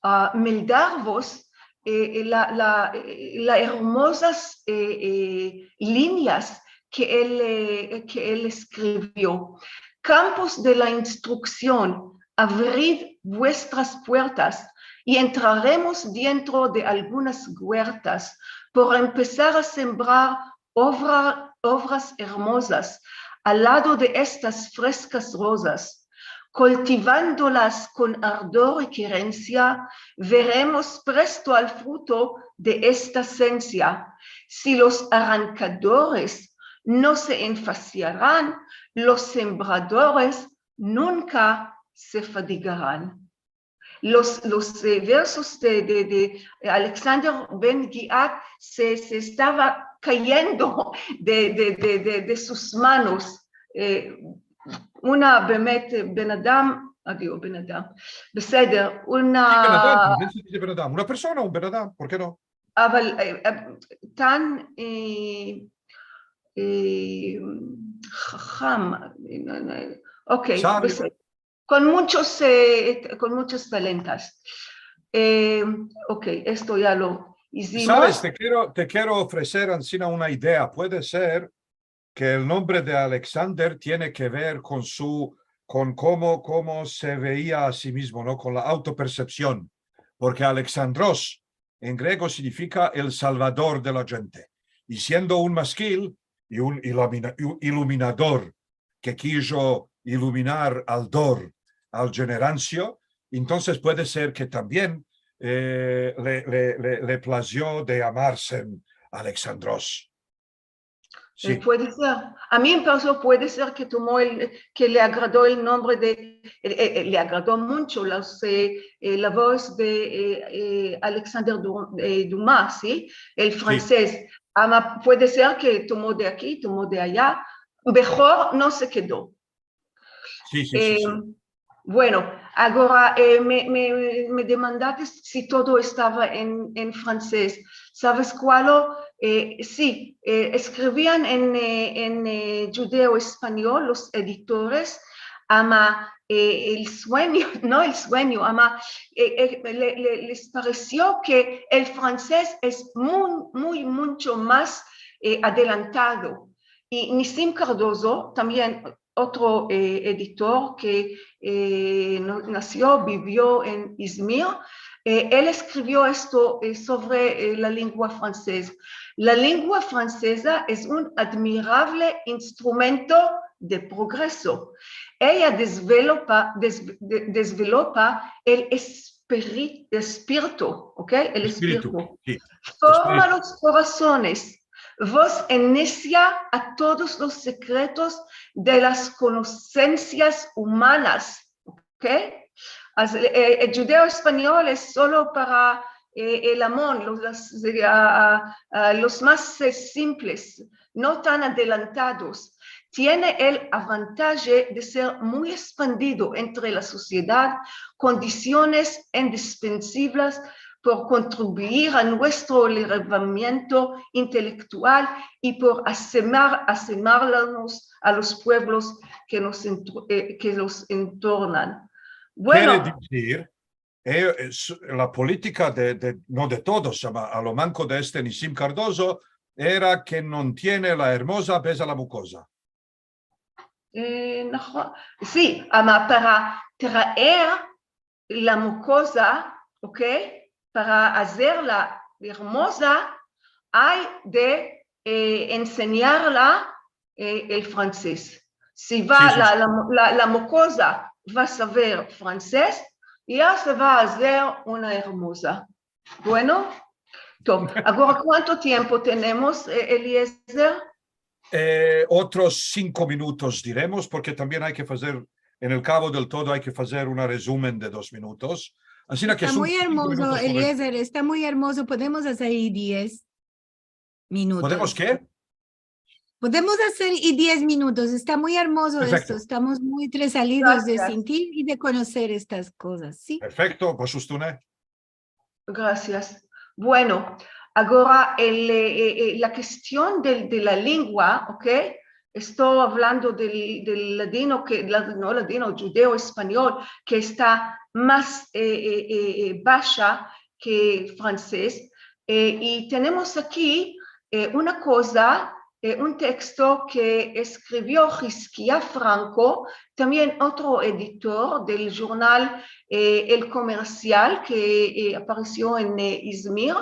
a, meldarvos, e, e, la, la, e, la ermozas, e, e, linyas ke el, e, ke el eskrivio. Kampos de la instruksion, avrid vuestras puertas, i entraremos dientro de algunas guertas, por empesar a sembrar ovra-, ovras ermozas al lado de estas freskas rozas. Kultivandolas kon ardor i kerensia, veremos presto al fruto de esta sensia. Si los arankadores no se enfasiaran, los sembradores nunka se fadigaran. Los, los, e, versos de, de, de Alexander Ben Giat se, se estava kayendo de, de, de, de, de sus manos. E, una bemet, e, ben adam, אדיו, בן אדם. בסדר, una... בן אדם, תמיד se dize בן אדם. Una persona, un בן אדם, por ke no? אבל אה, אה, tan אה, אה, חכם, אוקיי, Sabio. בסדר. Con muchos, eh, con muchos talentos. Eh, ok, esto ya lo hicimos. Sabes, te kero, te kero ofreser ansina una idea. Puede ser ke el nombre de Alexander tiene ke ver kon su, kon komo, komo se veia a si mizmo, no? Kon la autopersepsion. Porke Alexandros en grego signifika el salvador de la djente. I siendo un maskil i un ilumina-, iluminador ke kijo iluminar al dor, al djeneransio, entonses puede ser ke tambien eh, le, le, le, le plazio de yamarse Alexandros. Eh, puede ser. A mi me parecio, puede ser ke tomo el, ke le agrado el nombre de, eh, eh, le agrado muncho las, eh, eh, la voz de eh, eh, Alexander Du- eh, Dumas, si? El fransez. Ama, puede ser ke tomo de aki, tomo de aya. Mejor no se kedo. Si, si, si, si. Eh, bueno, agora eh, me, me, me demandates si todo estava en, en fransez. Saves kualo? Eh, si, eh, eskrivian en, eh, en eh, djudeo-espanyol los editores, ama eh, el suenyo, no el suenyo, ama eh, eh, le- le- les paresio ke el fransez es muy, muy, muncho mas eh, adelantado. I Nisim Cardozo, tambien otro eh, editor ke eh, no- nasio, bivio en Izmir, eh, el eskrivio esto eh, sovre eh, la lengua franseza. La lengua franseza es un admiravle instrumento de progreso. Eya desvelopa, des- de- desvelopa el espiri- espirito, ok? El Espirito, espirito. si. Forma los korasones. Vos initia a todos los sekretos de las konosensias umanas, ok? As- eh, el djudeo-espanyol es solo para eh, el amon, los, las- a- a- a los mas eh, simples, no tan adelantados. Tiene el avantaje de ser muy espandido entre la sosiedad, kondisiones indispensivlas por kontribuir a muestro elevamiento intelektual i por asemar- asemarnos a los puevlos ke, nos entro- eh, ke los entornan. Kere Bueno, dizir, eh, es- la politika de, de- no de todos, ama a lo manko de este Nisim Cardozo, era ke no tiene la ermoza beza la mukoza. eh, נכון. Si, ama para traer la mukoza, ok? Para azerla ermoza, ay de eh, ensenyarla eh, el fransez. Si va Si, si, la, si. la, la, la mukoza va saver fransez, ya se va azer una ermoza. Bueno, to- agora kuanto tiempo tenemos, eh, Eliezer? Eh, otros sinko minutos diremos, porke tambien ay ke fazer, en el kavo del todo ay ke fazer una rezumen de dos minutos. Ansina ke Esta son muy sinko ermozo, minutos por Eliezer, esta muy ermozo. Podemos azer i diez minutos. Podemos ke? Podemos azer i diez minutos. Esta muy ermozo Perfekto. Esto. Estamos muy tresalidos de Gracias. sentir i de konoser estas kozas, si? Perfekto, pues ustune. Gracias. Bueno, agora el, eh, eh, la kestion del- de la lengua, ok? Esto avlando del, del ladino, ke, la- no ladino, djudeo-espanyol, ke esta mas eh, eh, eh, eh, basha ke el fransez. Eh, i tenemos aki eh, una koza, eh, un teksto ke eskrivio Hizkiya Franko, tambien otro editor del jurnal eh, El Komersial, ke eh, aparesio en eh, Izmir,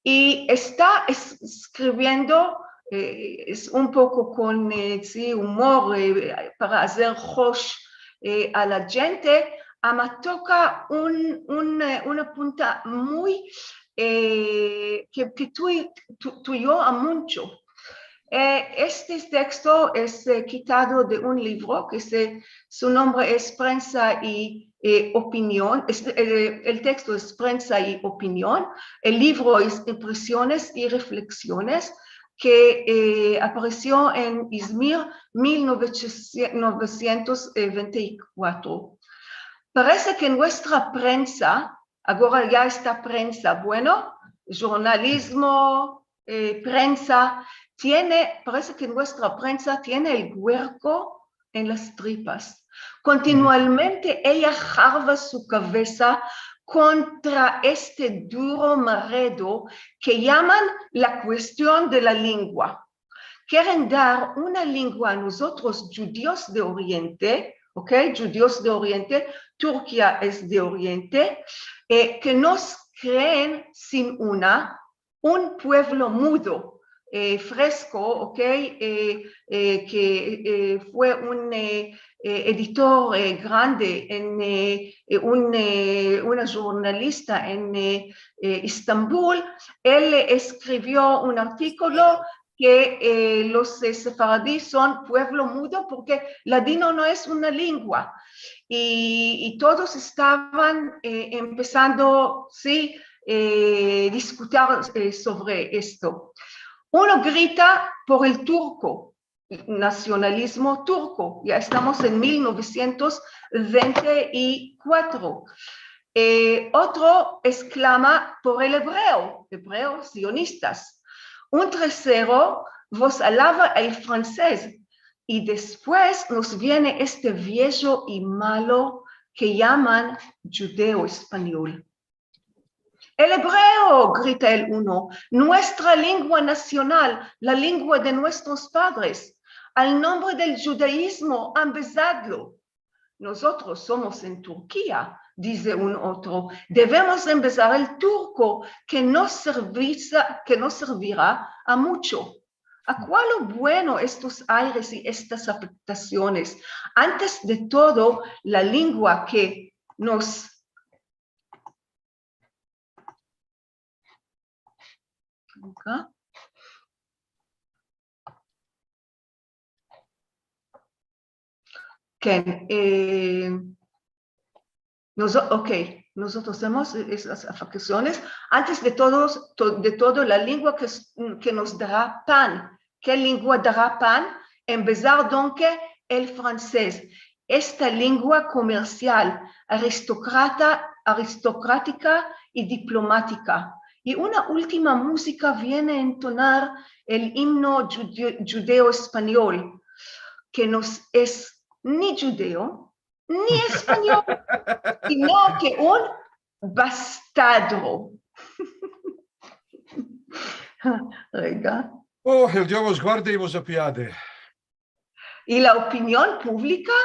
i esta es- eskriviendo, eh, es un poko kon eh, si, umor, eh, para azer hosh eh, a la djente, ama toka un, un, eh, una punta muy eh, ke, ke tu- tu- tuyo a muncho. Eh, este teksto es eh, kitado de un livro ke se, su nombre es Prensa i eh, Opinion. Es- eh, el teksto es Prensa i Opinion. El livro es Impresiones i Refleksiones, ke eh, aparesio en Izmir mil novesientos noventa i kuatro. Parese ke muestra prensa, agora ya esta prensa, bueno, jurnalizmo, e, prensa, tiene, parese ke muestra prensa tiene el guerko en las tripas. Kontinuamente eya harva su kavesa kontra este duro maredo ke yaman la kuestion de la lingua. Keren dar una lingua a mozotros, djudios de Oriente, okey? Djudios de Oriente, Turkia es de Oriente, e, ke mos kreen sin una, un puevlo mudo, e, fresko, okey? E, e, ke, e, fue un, e, e, editor, e, grande en, e, e, un, e, una jurnalista en, e, e, Estambul. El eskrivio un artikolo ke, e, los, e, sefaradi son puevlo mudo porke ladino no es una lingua. I, i todos estavan, e, empesando, si, e, diskutir, e, sovre esto. Uno grita por el turko, nasionalizmo turko. Ya estamos en mil novesientos vente i kuatro. E, otro esklama por el ebreo, ebreo, sionistas. Un tresero vos alava el fransez. I despues mos viene este viejo i malo ke yaman djudeo-espanyol. El ebreo, grita el uno, muestra lingua nasional, la lingua de muestros padres. Al nombre del djudaizmo, ambezadlo. Mozotros somos en Turkia, dize un otro, devemos ambezar el turko ke no servisa, ke no servira a mucho. A kualo bueno estos aires i estas afektasiones? Antes de todo, la lingua ke mos Ken, e, nozo-, okey, mozotros vemos esas afektasiones. Antes de todos, to-, de todo, la lingua ke s-, ke mos dara pan. Ke lingua dara pan? Ambezar donke el fransez. Esta lingua komersial, aristokrata, aristokratika i diplomatika. I una ultima muzika viene entonar el imno djudeo-, djudeo-espanyol, ke no es ni djudeo, ni espanyol, sino ke un bastadro. Rega. O, el Dio vos guarde i vos apiade. I la opinion publika?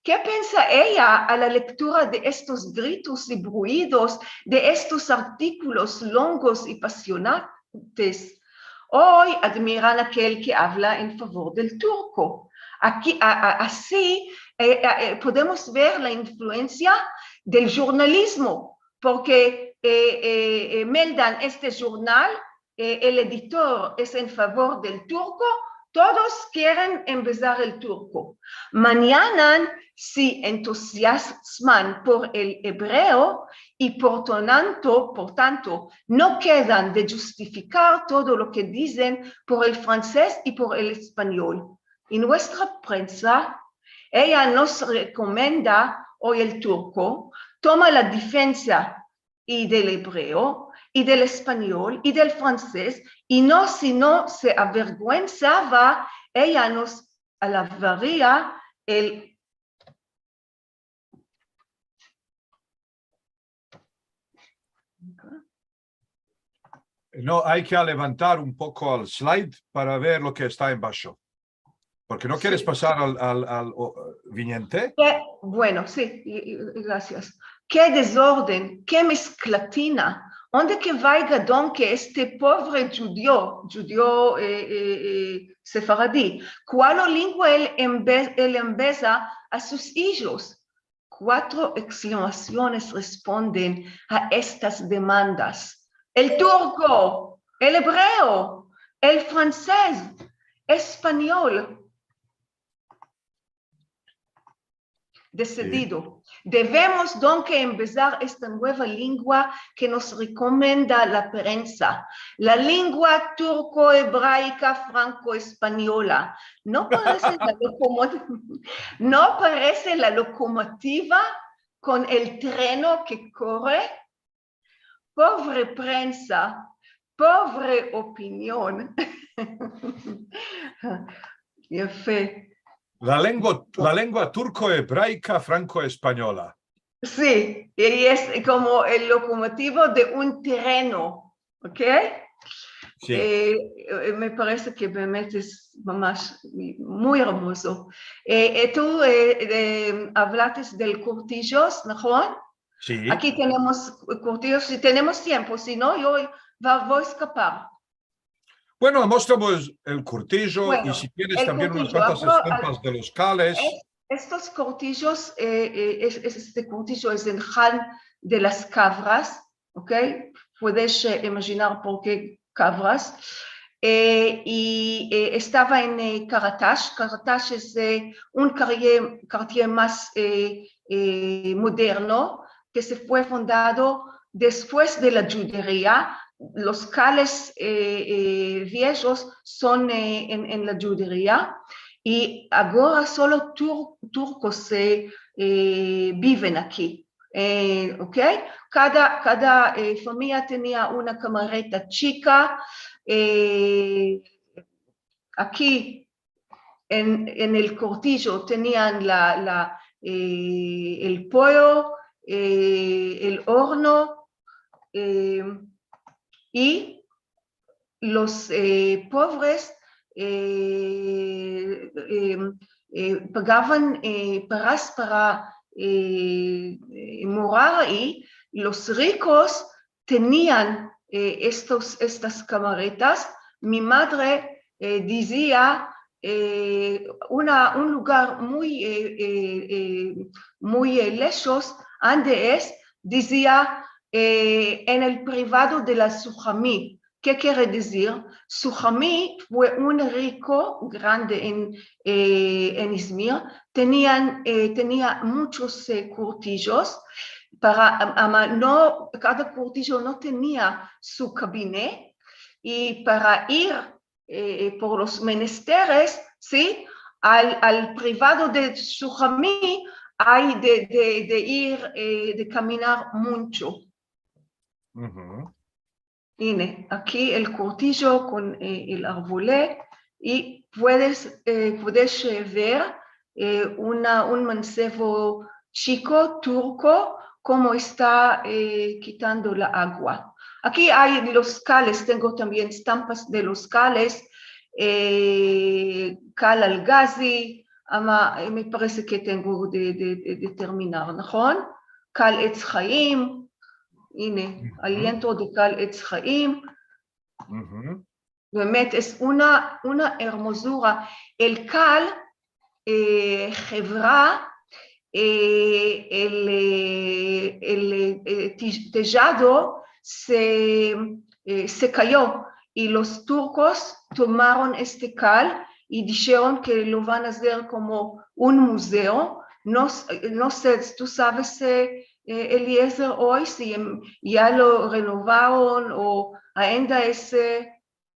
Ke pensa eya a la lektura de estos gritos i bruidos, de estos artikolos longos i pasionantes? Oy admiran akel ke avla en favor del turko. Aki, a, a, asi, e, e, e, podemos ver la influensia del jurnalizmo, porke, e, e, e, meldan este jurnal, e, el editor es en favor del turko, todos keren ambezar el turko. Manyana se entuziazman por el ebreo i por tanto, por tanto, no kedan de djustifikar todo lo ke dizen por el fransez i por el espanyol. I muestra prensa, eya mos rekomenda oy el turko, toma la defensa i del ebreo, i del espanyol, i del fransez, i no, si no se averguensava, eya mos alavaria el No, ay ke levantar un poko al slide para ver lo ke esta en basho. Porke no keres pasar al, al, al, o, viniente? Ke, bueno, si, i, i, i grasias. Ke dezorden, ke mesklatina, onde ke vayga donke este povre djudeo, djudeo, e, e, e, sefaradi, kualo lingua el ambe-, el ambeza a sus ijos? Kuatro eksklamasiones responden a estas demandas. El turko, el ebreo, el fransez, espanyol. Desidido. Devemos donke ambezar esta mueva lingua ke mos rekomenda la prensa, la lingua turko-ebraika franko-espanyola. No parese la lokomo-, no parese la lokomotiva kon el treno ke kore, povre prensa, povre opinion. Yafe. La lengua, la lengua turko-ebraika franko-espanyola. Si, i es komo el lokomotivo de un treno, okey? Si. Eh, eh, me parese ke realmente es mamash muy ermozo. Eh, eh, tu, eh, eh, avlates del kurtijos, nahon? Si. Aki tenemos kurtijos, si tenemos tiempo, si no, yo va, vo a eskapar. Bueno, amostramos el kurtijo, Bueno, i si tienes el tambien unas kurtijo, kuantas amostramos estampas de los kales. Es-, estos kurtijos, eh, eh, es-, es-, este kurtijo es en han de las kavras, okey? Puedes, eh, imajinar por ke kavras. Eh, i, eh, estava en, eh, Karatash. Karatash es, eh, un kartier, kartier mas, eh, eh, moderno ke se fue fundado despues de la djuderia. Los kales, eh, eh, viejos son, eh, en, en la djuderia, i agora solo tur-, turkos, eh, eh, biven aki. Eh, okey? Kada, kada, eh, famiya tenia una kamareta chika, eh, aki en, en el kurtijo tenian la, la, eh, el poyo, eh, el orno, eh, i los, eh, povres, eh, eh, eh, pagavan, eh, paras para, eh, eh, morar i los rikos tenian, eh, estos, estas kamaretas. Mi madre, eh, dizia, eh, una, un lugar muy, eh, eh, eh, muy, eh, leshos, ande es, dizia, eh, en el privado de la Suhami. Ke kere dizir? Suhami fue un riko grande en, eh, en Izmir. Tenian, eh, tenia muchos, eh, kurtijos. Para, am-, ama no, kada kurtijo no tenia su kabine, i para ir, eh, eh, por los menesteres, si, al, al privado de Suhami ay de, de, de ir, eh, de kaminar muncho. Uhu. Ine, aki el kurtijo kon, eh, el arvole, i puedes, eh, puedes, eh, ver, eh, una, un mansevo chiko turko komo esta, eh, kitando la agua. Aki ay los kales, tengo tambien estampas de los kales, eh, kal al gazi, ama, eh, me parese ke tengo de, de, de, de terminar, nahon? Kal etz haim, ine, Uhu. aliento de kal etz haim. Uhu. Realmente es una, una ermozura. El kal, eh, hevra, eh, el, eh, el, eh, ti-, tejado se, eh, se kayo i los turkos tomaron este kal i disheron ke lo van a azer komo un muzeo. No s-, no se, tu saves, eh, eh, Eliezer, oy si, em, ya lo renovaron o ainda es, eh,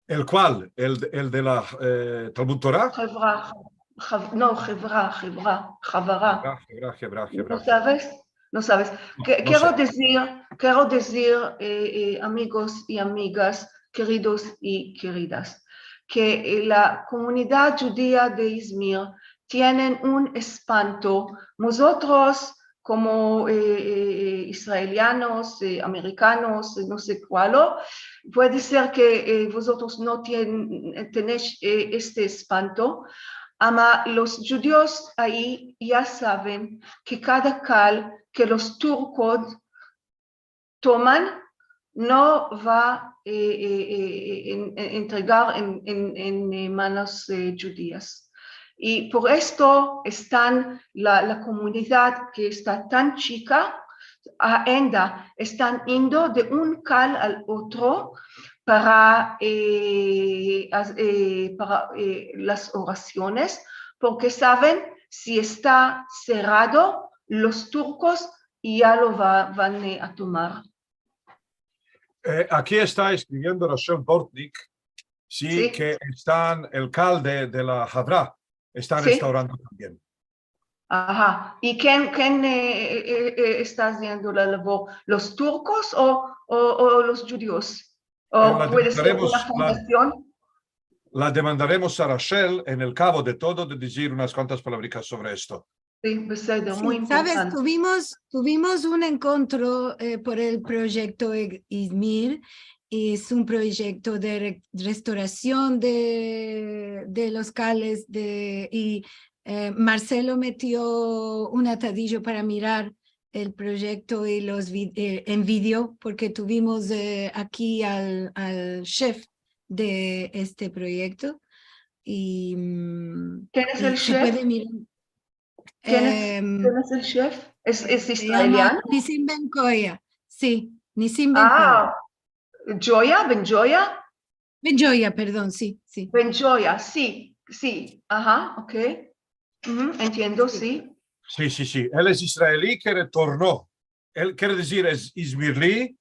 El kual? El, el de la, eh, Talmud Torah? Hevra, hav-, no, hevra, hevra, havara. Hevra, hevra, hevra, No hevra. Saves? No saves. No, Ke-, no kero se. dizir, kero dizir, eh, eh, amigos i amigas, keridos i keridas, ke, eh, la komunidad djudia de Izmir tienen un espanto. Mozotros, komo, eh, eh, eh, israelianos, eh, amerikanos, eh, no se kualo, puede ser ke, eh, vozotros no tien-, tenesh, eh, este espanto, ama los djudios ayi ya saven ke kada kal ke los turkos toman no va, eh, eh, eh, en, en, entregar en, en, en, eh, manos, eh, djudias. I por esto estan la, la komunidad ke esta tan chika, ainda estan indo de un kal al otro para, eh, az-, eh, para, eh, las orasiones, porke saven si esta serado, los turkos ya lo va, van, eh, a tomar. Eh, aki esta eskriviendo Rachel Bortnick, si, Si. Ke estan el kal de, de la havra, estan Si. restaurando tambien. Aha. I ken, ken, e, e, e, esta aziendo la lavor? Los turkos o, o, o los djudios? O puede ser una fundasion? La demandaremos a Rachel en el kavo de todo de dizir unas kuantas palavrikas sovre esto. Si, beseder, muy importante. Saves, tuvimos, tuvimos un enkontro, e, por el proyekto Izmir. Es un proyekto de re-, restorasion de, de los kales de, i, e, Marcelo metio un atadijo para mirar el proyekto i los vi-, e, en video, porke tuvimos, e, aki al, al shef de este proyekto. I, mm, ken es el shef? Ken es, ken es el shef? Es, es israeliano? Nissim Ben Koya. Si, Nissim Ben Koya. A, Joya, Ben Joya? Ben Joya, perdon, si, si. Ben Joya, si, si. Aha, ok. Entiendo, si. Si, si, si. El es israeli ke retorno. El, kere dizir, es izmirli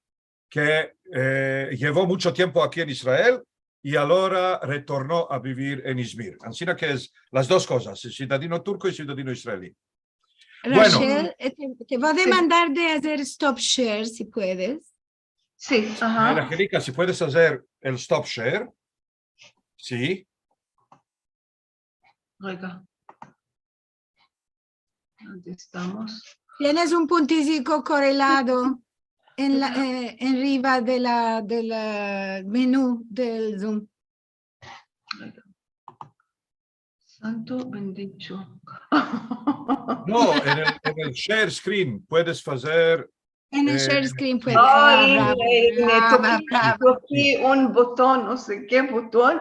ke, e, yevo muncho tiempo aki en Israel i agora retorno a bivir en Izmir. Ansina ke es las dos kozas, es sivdadino turko i sivdadino israeli. Rachel, e, te, te vo a demandar de azer stop share, si puedes. Si, aha. Angelika, si puedes azer el stop share. Si. Rega. Ande estamos? Tienes un puntiziko korelado en la, e, enriva de la, de la menu del Zoom. Rega. Santo bendicho. No, en el, en el share screen puedes azer. En el share screen puedes. Ay, bravo, bravo, bravo. Toki un boton, no se ke boton.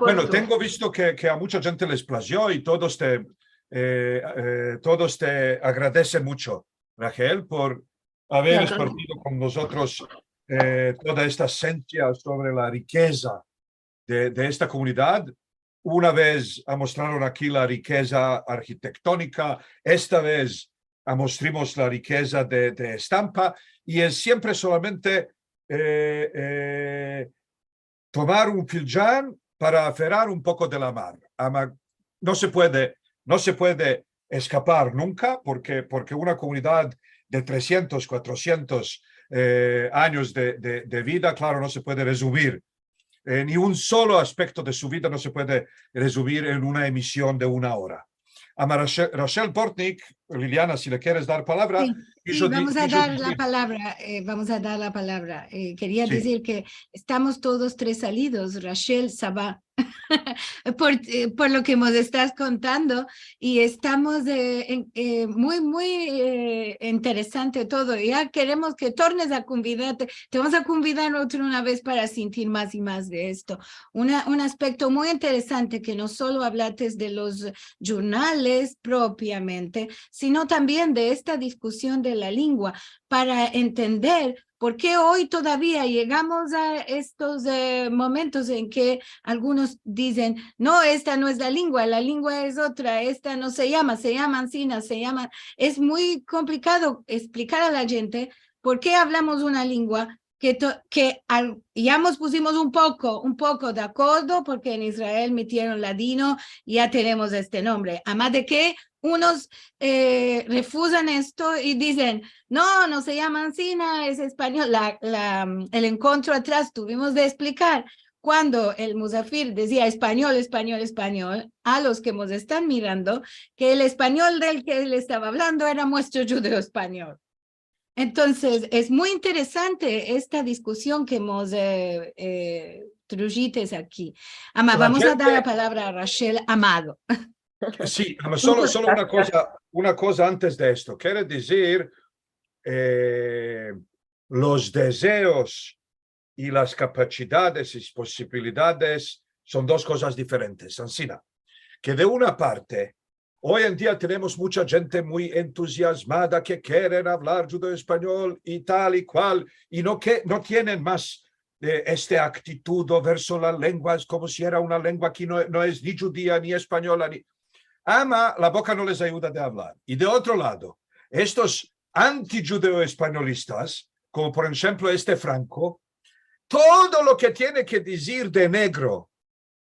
Bueno, tengo visto ke, ke a muncha djente les plazio i todos te, e, e, todos te agradesen muncho, Rachel, por aver espartido kon mozotros, e, toda esta esensia sovre la rikeza de, de esta komunidad. Una vez amostraron aki la rikeza arhitektonika, esta vez amostrimos la rikeza de, de estampa, i es siempre solamente, e, e, tomar un filjan para aferrar un poko de la mar. Ama, no se puede, no se puede eskapar nunka, porke, porke una komunidad de tresientos, kuatrosientos, e, anyos de, de, de vida, klaro, no se puede rezumir, e, ni un solo aspekto de su vida no se puede rezumir en una emision de una ora. Ama Rachel, Rachel Bortnick, Liliana, si le keres dar palavra. Si, si, vamos a dar la palavra, e, vamos a dar la palavra. E, keria dizir ke estamos todos tres salidos, Rachel, Saba, por, e, por lo ke mos estas kontando, i estamos, e, en, e, muy, muy, e, interesante todo. Ya keremos ke tornes a konvidarte, te vamos a konvidar otra una vez para sintir mas i mas de esto. Una, un aspekto muy interesante ke no solo avlates de los djurnales propiamente, sino tambien de esta diskusion de la lengua, para entender por ke oy todavia yegamos a estos, e, momentos en ke algunos dizen: "No, esta no es la lengua, la lengua es otra, esta no se yama, se yama ansina, se yama". Es muy komplikado esplicar a la djente por ke avlamos una lengua ke to-, ke al-, ya mos pusimos un poko, un poko de akordo, porke en Israel metieron ladino, ya tenemos este nombre. Ama de ke unos, e, refuzan esto i dizen: "No, no se yama ansina, es espanyol". La, la, el enkontro atras tuvimos de esplikar, kuando el muzafir dezia: "Espanyol, espanyol, espanyol", a los ke mos estan mirando, ke el espanyol del ke el estava avlando era muestro djudeo-espanyol. Entonses, es muy interesante esta diskusion ke mos, e, e, trujites aki. Ama, vamos a dar la palavra a Rachel Amado. Si, ama, solo, solo una koza, una koza antes de esto. Kere dizir, e, los dezeos i las kapasidades i posibilidades son dos kozas diferentes. Ansina ke, de una parte, oy en dia tenemos muncha djente muy entuziazmada ke keren avlar djudeo-espanyol i tal i kual, i no ke, no tienen mas, e, este aktitudo verso la lengua, es komo si era una lengua ke no, no es ni djudia, ni espanyola, ni... Ama, la boka no les ayuda de avlar. I de otro lado, estos anti-djudeo-espanyolistas, komo por enshemplo este Franco, todo lo ke tiene ke dizir de negro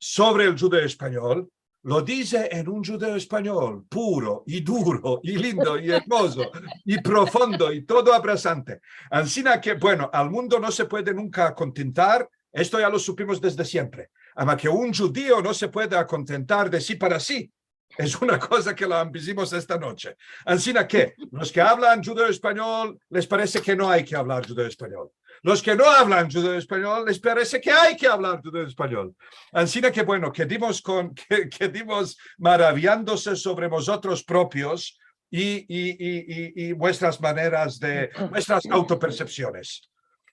sovre el djudeo-espanyol, lo dize en un djudeo-espanyol puro i duro i lindo i ermozo i profundo i todo abrasante. Ansina ke, bueno, al mundo no se puede nunka akontentar, esto ya lo supimos desde siempre, ama ke un djudio no se puede akontentar de si para si, es una koza ke la ambizimos esta noche. Ansina ke los ke avlan djudeo-espanyol les parese ke no ay ke avlar djudeo-espanyol. Los ke no avlan djudeo-espanyol les parese ke ay ke avlar djudeo-espanyol. Ansina ke, bueno, kedimos kon, ke, kedimos maraviandose sovre mozotros propios i, i, i, i, i muestras maneras de, muestras autopersepsiones.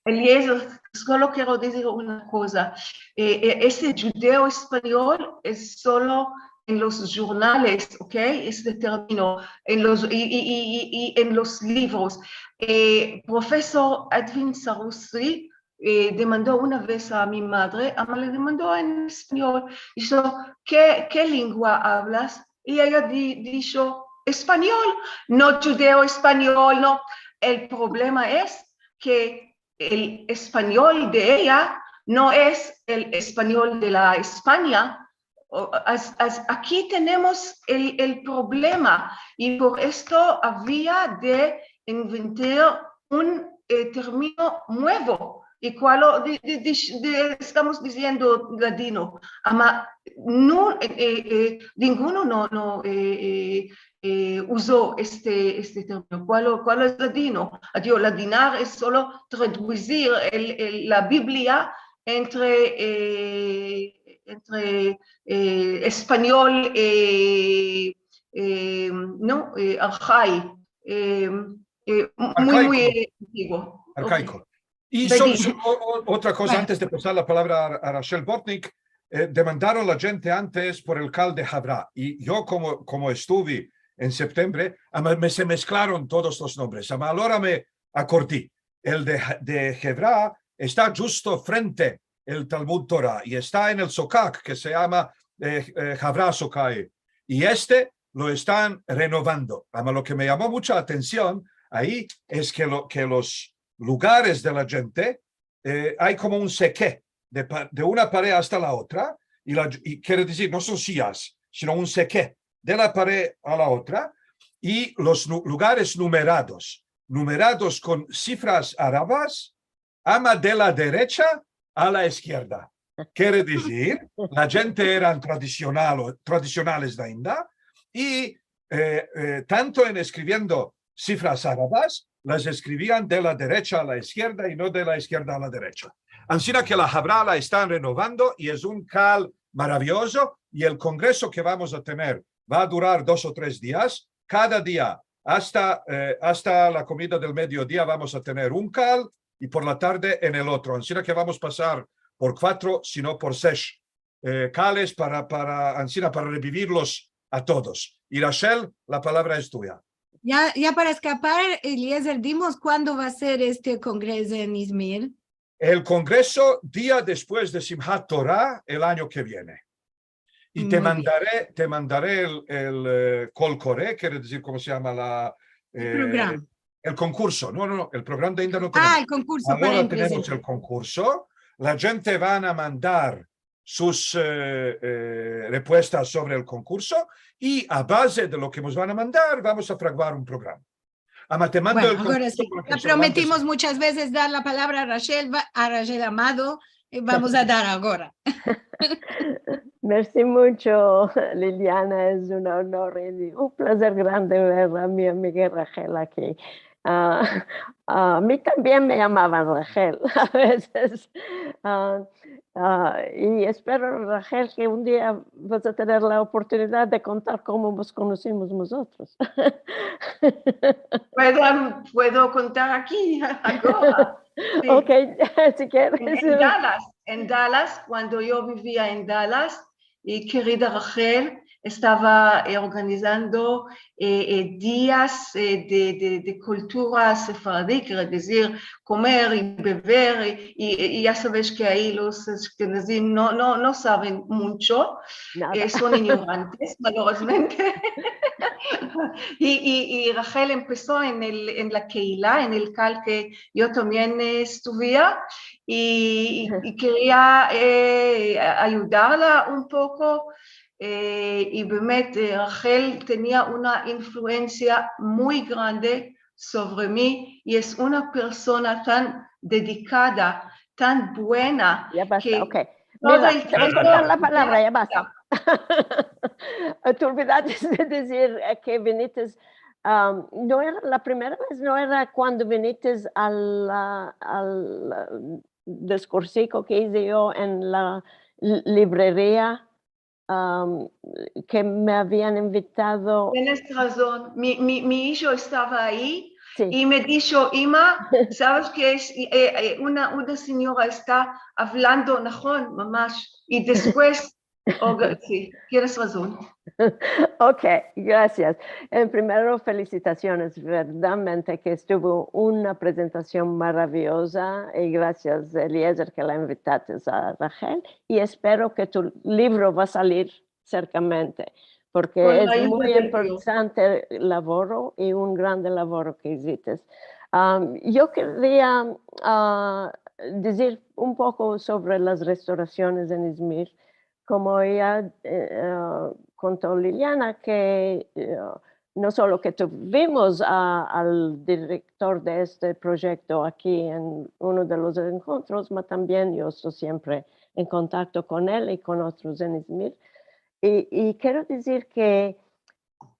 Eliezer, solo kero dizir una koza. Eh, eh, este djudeo-espanyol es solo en los djurnales, ok? Este termino, en los, i, i, i, i, i en los livros. Eh, profesor Edwin Sarusi, eh, demando una vez a mi madre, ama le demando en espanyol, disho, ke, ke lengua avlas? I eya di, disho, espanyol, no djudeo-espanyol, no. El problema es ke el espanyol de eya no es el espanyol de la Espanya. O, as, as, aki tenemos el, el problema i por esto avia de inventar un, eh, termino muevo. I kualo di, di, di, di, estamos diziendo ladino, ama no, eh, eh, eh, ninguno no, no, eh, eh, eh, uzo este, este termino. Kualo, kualo es ladino? Adio, ladinar es solo traduzir el, el, la Biblia entre, eh, entre, eh, espanyol, eh, eh, no, eh, arhai, eh, eh, muy, muy, eh, antiguo. Arkaiko. I so, so, o, o, otra koza, bueno, antes de pasar la palavra a, a Rachel Bortnick, eh, demandaron la djente antes por el kal de Havra, i yo komo, komo estuvi en septembre, ama, me, se mesklaron todos los nombres, ama alora me akordi, el de, de Havra esta djusto frente el Talmud Tora i esta en el sokak ke se yama, eh, eh, Havra Sokai, i este lo estan renovando. Ama lo ke me yamo mucha atension ayi es ke lo, ke los lugares de la djente, eh, ay komo un seke de pa-, de una pared asta la otra, i la, i kere dizir, no son siyas, sino un seke de la pared a la otra, i los nu-, lugares numerados, numerados kon sifras arabas, ama de la derecha a la izkierda. Kere dizir, la djente eran tradisional-, tradisionales dainda, i, eh, eh, tanto en eskriviendo sifras arabas, las eskrivian de la derecha a la izkierda i no de la izkierda a la derecha. Ansina ke la Havra la estan renovando i es un kal maraviozo, i el kongreso ke vamos a tener va a durar dos o tres dias. Kada dia, asta, eh, asta la komida del mediodia, vamos a tener un kal i por la tarde en el otro. Ansina ke vamos pasar por kuatro, sino por sesh, eh, kales para, para, ansina, para revivirlos a todos. I Rachel, la palavra es tuya. Ya, ya para eskapar, Eliezer, dimos kuando va a ser este kongreso en Izmir. El kongreso dia despues de Simhat Tora el anyo ke viene. I te mandare, te mandare el, el, eh, kol kore, kere dizir, komo se yama la, eh, el konkurso. No, no, no, el programa de ainda no tenemos. Ah, el konkurso, para empezar. Agora tenemos el konkurso. La djente van a mandar sus, eh, eh, repuestas sovre el konkurso i a baze de lo ke mos van a mandar, vamos a fraguar un programa. Ama te mando el konkurso. Bueno, agora si, ya prometimos munchas vezes dar la palavra a Rachel, va, a Rachel Amado, i vamos a dar agora. Mersi muncho, Liliana, es un onor i un plazer grande ver a mi amiga Rachel aki. Ah, a mi tambien me yamavan Rachel a vezes. Ah, ah, i espero, Rachel, ke un dia vas a tener la oportunidad de kontar komo mos konosimos mozotros. Puedo, puedo kontar aki, agora. Si. Ok, si keres. En, en Dallas, en Dallas, kuando yo bivia en Dallas, i kerida Rachel estava, eh, organizando, eh, eh, dias, eh, de, de, de kultura sefaradi, kere dizir, komer i bever, i, i, i ya saves ke ayi los ashkenazim no, no, no saven muncho, eh, son inyorantes, malorozmente. I, i, i Rachel empeso en el, en la keila, en el kal ke yo tambien, eh, estuvia, i, i, i keria, eh, a-, ayudarla un poko. eh, i bemet, eh, Rachel tenia una influensia muy grande sovre mi, i es una persona tan dedikada, tan buena, Ya basta, ke okey. todo Mira, el te voy a tiempo dar la palabra, ya basta. Te olvidaste de dizir, eh, ke vinites, am, no era la primera vez, no era kuando vinites al, a, al, a, diskursiku ke ize yo en la li-, livreria, am, ke me avian invitado. Tienes razon. Mi, mi, mi ijo estava ayi, Si. I me disho, "Ima, saves ke es, eh, eh, una, una sinyora esta avlando nahon, mamash." I despues, o, si, tienes razon. Okey, grasias. En primero, felisitasiones. Verdadmente ke estuvo una prezentasion maraviyoza. I grasias, Eliezer, ke la invitates a Rachel. I espero ke tu livro va a salir serkamente, porke es muy importante lavoro i un grande lavoro ke izites. Kon la ayuda de Dio. Am, yo keria, a, dizir un poko sovre las restorasiones en Izmir, komo ya, eh, a, konto Liliana, ke, eh, no solo ke tuvimos a, al direktor de este proyekto aki en uno de los enkontros, ma tambien yo esto siempre en kontakto kon el i kon otros en Izmir. I, i kero dizir ke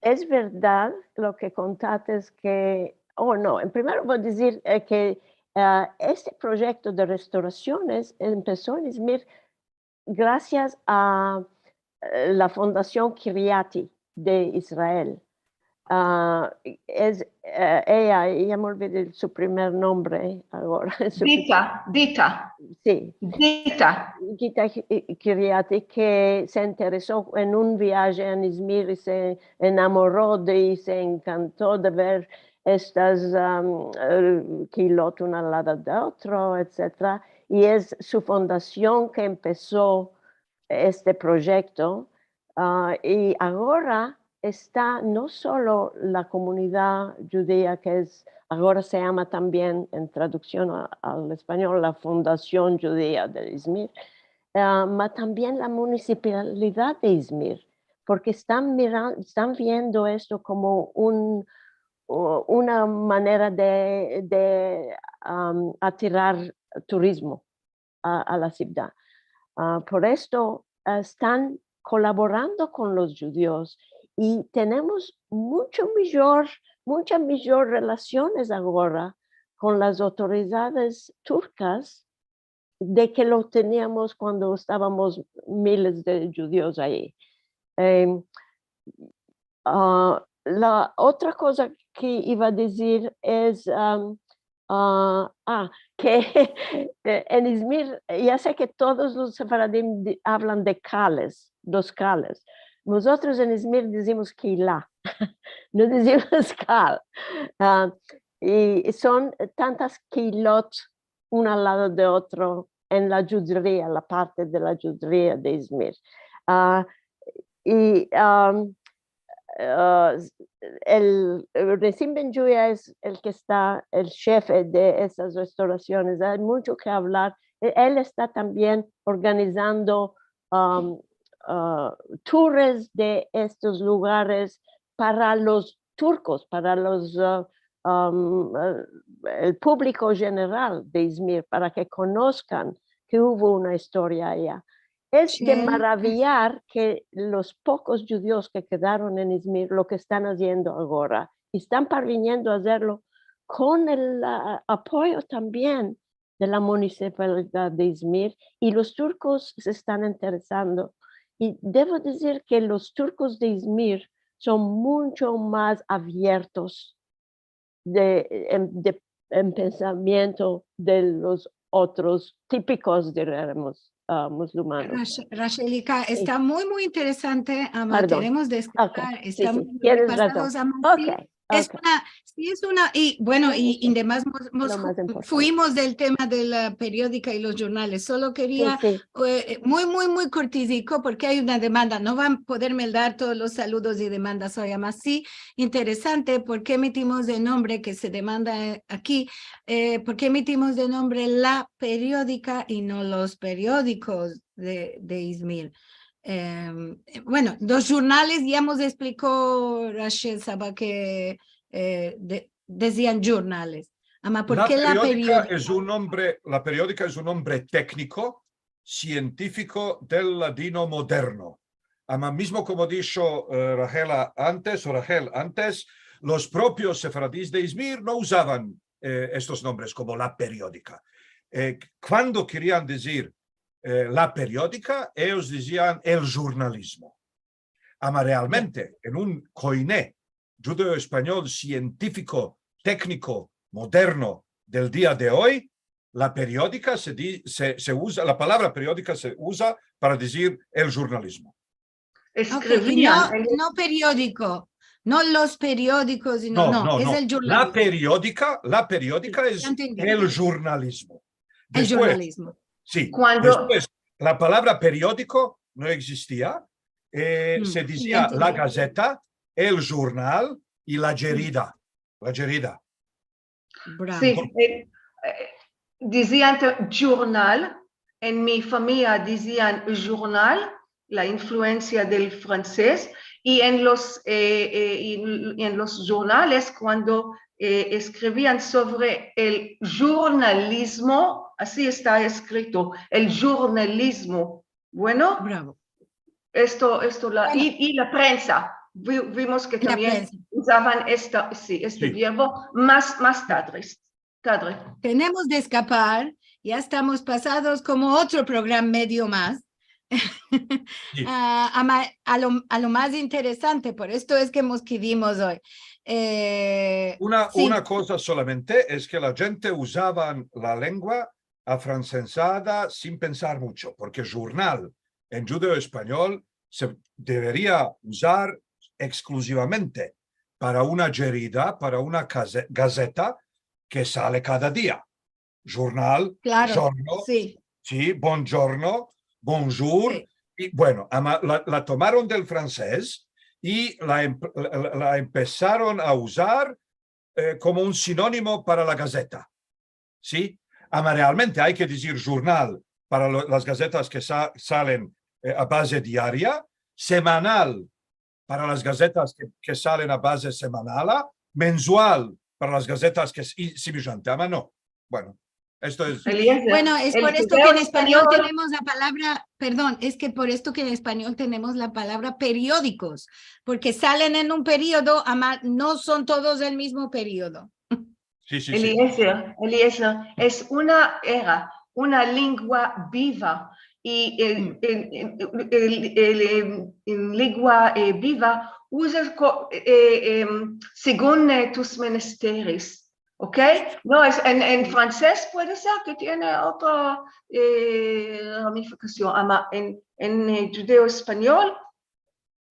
es verdad lo ke kontates ke, o no, en primero vo a dizir, eh, ke, eh, este proyekto de restorasiones empeso en Izmir grasias a, eh, la Fundasion Kiriati de Israel. A, es, eh, eya, ya me olvide su primer nombre agora. Su Dita, Dita. Si. Dita. Dita Ki-, Kiriati, ke se intereso en un viaje en Izmir i se enamoro de, i se enkanto de ver estas, am, eh, keilot una al lado de otro, etsetera. I es su fundasion ke empeso este proyekto, a, i agora esta no solo la komunidad djudia, ke es, agora se yama tambien, en traduksion a, al espanyol, la Fundasion Djudia de Izmir, a, ma tambien la munisipalidad de Izmir, porke estan miran-, estan viendo esto komo un, u-, una manera de, de, am, atirar turizmo a, a la sivdad. A, por esto, a, estan kolaborando kon los djudios i tenemos muncho mijor, muncha mijor relasiones agora kon las autoridades turkas de ke lo teniamos kuando estavamos miles de djudios ayi. Em, a, la otra koza ke iva a dizir es, am, a, a, ke en Izmir, ya se ke todos los sefaradim di-, avlan de kales, los kales. Mozotros en Izmir dizimos keila, no dizimos kal. A, i son tantas keilot una al lado de otro en la djudia, la parte de la djudia de Izmir. A, i, am, a, el, el Resim Ben Djuya es el ke esta el shefe de esas restorasiones. Ay muncho ke avlar. E-, el esta tambien organizando, am, a, tours de estos lugares para los turkos, para los, a, am, a, el publiko jeneral de Izmir, para ke konoskan ke uvo una istoria aya. Es de maraviar ke los pokos djudios ke kedaron en Izmir lo ke estan aziendo agora, i estan parviniendo a azerlo kon el, a, apoyo tambien de la munisipalidad de Izmir, i los turkos se estan interesando. I devo dizir ke los turkos de Izmir son muncho mas aviertos de, en, de, en pensamiento de los otros tipikos, diremos, a, musulmanos. Rash-, Rashelika, si, esta muy, muy interesante, ama, pardon, tenemos de escapar, okey, si, esta si, muy, muy tienes razon, pasados, ama, si. Okey. Es una, si es una, i bueno, i, i demas mos, mos fuimos del tema de la periodika i los jurnales. Solo keria, si, si, eh, muy, muy, muy kurtiziko, porke ay una demanda. No van a poderme dar todos los saludos i demandas oy, ama si interesante porke metimos de nombre, ke se demanda, eh, aki, eh, porke metimos de nombre la periodika i no los periodikos de, de Izmir. Em, bueno, los jurnales ya mos espliko Rachel Saba ke, eh, de-, dezian jurnales. Ama, por ke la periodika? La periodika es un nombre, la periodika es un nombre tekniko, sientifiko del ladino moderno. Ama mizmo komo disho, eh, Rahela antes, o Rahel antes, los propios sefaradis de Izmir no uzavan, eh, estos nombres komo la periodika. Eh, kuando kerian dizir, eh, la periodika, eyos dizian el jurnalizmo. Ama realmente, en un koine djudeo-espanyol sientifiko, tekniko, moderno del dia de oy, la periodika se di-, se, se uza, la palavra periodika se uza para dizir el jurnalizmo. Ok, i no, no periodiko, no los periodikos, sino, no, no, es el jurnalizmo. La periodika, la periodika es el jurnalizmo. El jurnalizmo. Si, kuando despues, la palavra periodiko no egzistia, eh, se dizia la gazeta, el jurnal i la jerida. La jerida. Bravo. Si, eh, eh, dizian te-, jurnal, en mi famiya dizian jurnal, la influensia del fransez, i en los, eh, eh, i, i en los jurnales, kuando, eh, eskrivian sovre el jurnalizmo, ansi esta eskrito, el jurnalizmo. Bueno, bravo. Esto, esto, la, i, i la prensa. Vi-, vimos ke tambien uzavan esta, si, este verbo mas, mas tadre. Tadre. Tenemos de eskapar, ya estamos pasados komo otro programa medio mas. Si. A, a ma-, a lo, a lo mas interesante, por esto es ke mos kedimos oy. Eh, una, si. Una koza solamente es ke la djente uzavan la lengua afransezada sin pensar muncho, porke jurnal en djudeo-espanyol se deveria uzar ekskluzivamente para una jerida, para una gaze-, gazeta ke sale kada dia. Jurnal, klaro, jorno, si, bonjorno, bonjour. Si. I, bueno, ama, la, la tomaron del fransez i la em-, la, la, la empesaron a uzar, eh, komo un sinonimo para la gazeta. Si? Ama realmente ay ke dizir jurnal para lo, las gazetas ke sa-, salen, eh, a baze diaria, semanal para las gazetas ke, ke salen a baze semanala, menzual para las gazetas ke s-, i simijante. Ama no. Bueno, esto es. Bueno, es por esto ke en espanyol tenemos la palavra, perdon, es ke por esto ke en espanyol tenemos la palavra periodikos, porke salen en un periodo, ama no son todos del mizmo periodo. Si, si, si. Eliezer, Eliezer, es una, era una lengua biva, i el, el, el, el, em, en lengua, eh, biva, uzas ko-, eh, em, segun, eh, tus menesteres, ok? No, es, en, en fransez puede ser ke tiene otra, eh, ramifikasion, ama en, en, eh, djudeo-espanyol,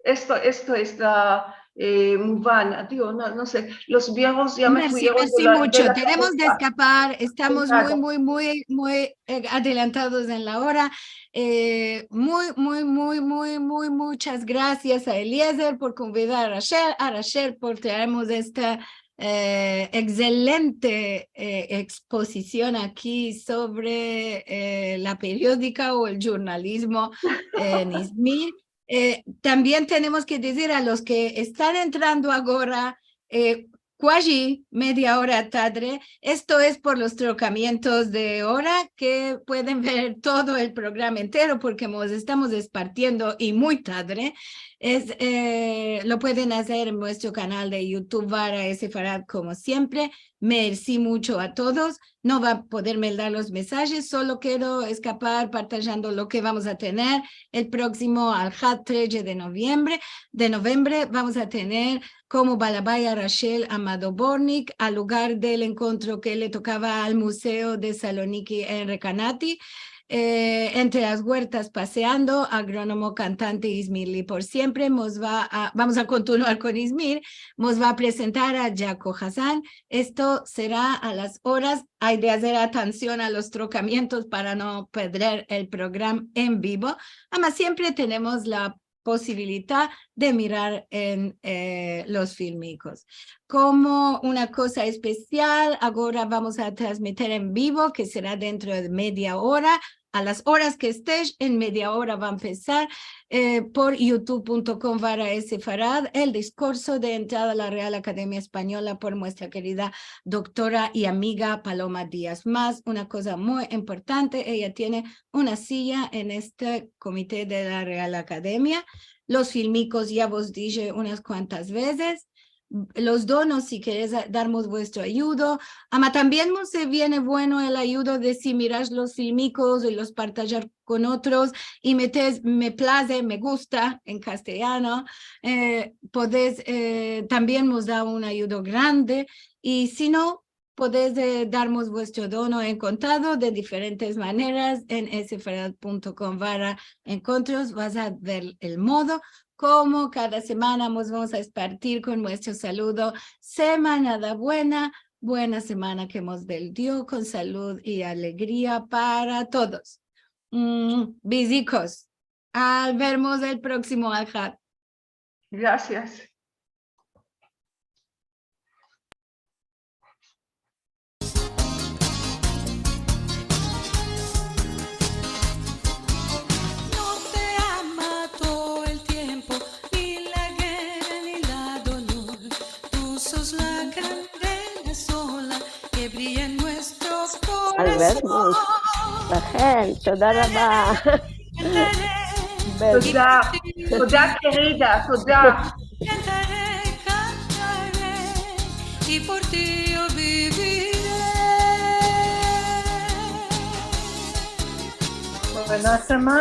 esto, esto esta, eh, muvan, digo, no, no se, los verbos ya me fuyeron de la, de la kavesa. Mersi, mersi muncho. Tenemos de eskapar, estamos muy, muy, muy, muy, eh, adelantados en la ora. Eh, muy, muy, muy, muy, muy, muchas gracias a Eliezer por konvidar a Rachel, a Rachel por traermos esta, eh, ekselente, eh, ekspozision aki sovre, eh, la periodika o el jurnalizmo en Izmir. Eh, tambien tenemos ke dizir a los ke estan entrando agora, eh, kuaji media ora tadre, esto es por los trokamientos de ora, ke pueden ver todo el programa entero, porke mos estamos espartiendo i muy tadre. Es, eh, lo pueden azer en muestro kanal de YouTube, Vara Sefarad, komo siempre. Mersi muncho a todos. No va a poder meldar los mesajes, solo kero eskapar partajando lo ke vamos a tener el proksimo Alhad, tredje de noviembre, de novembre. Vamos a tener komo balabay a Rachel Amado Bornik, al lugar del enkontro ke le tokava al Museo de Saloniki en Recanati. Eh, entre las guertas paseando, agronomo, kantante izmirli por siempre, mos va a, vamos a kontinuar kon Izmir, mos va a prezentar a Jaco Hazan. Esto sera a las oras, ay de azer atansion a los trokamientos para no pedrer el programa en bivo. Ama siempre tenemos la posibilidad de mirar en, eh, los filmikos. Komo una koza espesial, agora vamos a transmitir en bivo, ke sera dentro de media ora, a las oras ke estesh, en media ora va a empesar, eh, por youtube punto com barra sefarad, el diskurso de entrada a la Real Akademia Espanyola por muestra kerida doktora i amiga Paloma Dias. Mas una koza muy importante, eya tiene una siya en este komite de la Real Akademia. Los filmikos ya vos dishe unas kuantas vezes. Los donos, si keresh a-, darmos vuestro ayudo. Ama tambien mos, eh, viene bueno el ayudo de si mirash los filmikos i los partajar kon otros i metesh me plaze, me gusta en kastilyano, eh, podesh, eh, tambien mos da un ayudo grande. I si no, podesh, eh, darmos vuestro dono en kontado de diferentes maneras en sefarad punto com barra enkontros. Vas a ver el modo komo kada semana mos vamos a espartir kon muestro saludo. Semana da buena, buena semana ke mos dé el Dio kon salud i alegria para todos. Mm, bizikos. Al vermos el proksimo Ahad. Grasias. No te ama todo el tiempo, ni la guerra, ni la dolor. Tú sos la candela sola que brilla en nuestro corazón. Al vermos. Rakhel, toda raba. Toda, toda kerida, toda. Kantare, kantare, i por ti yo bivire. Buena semana.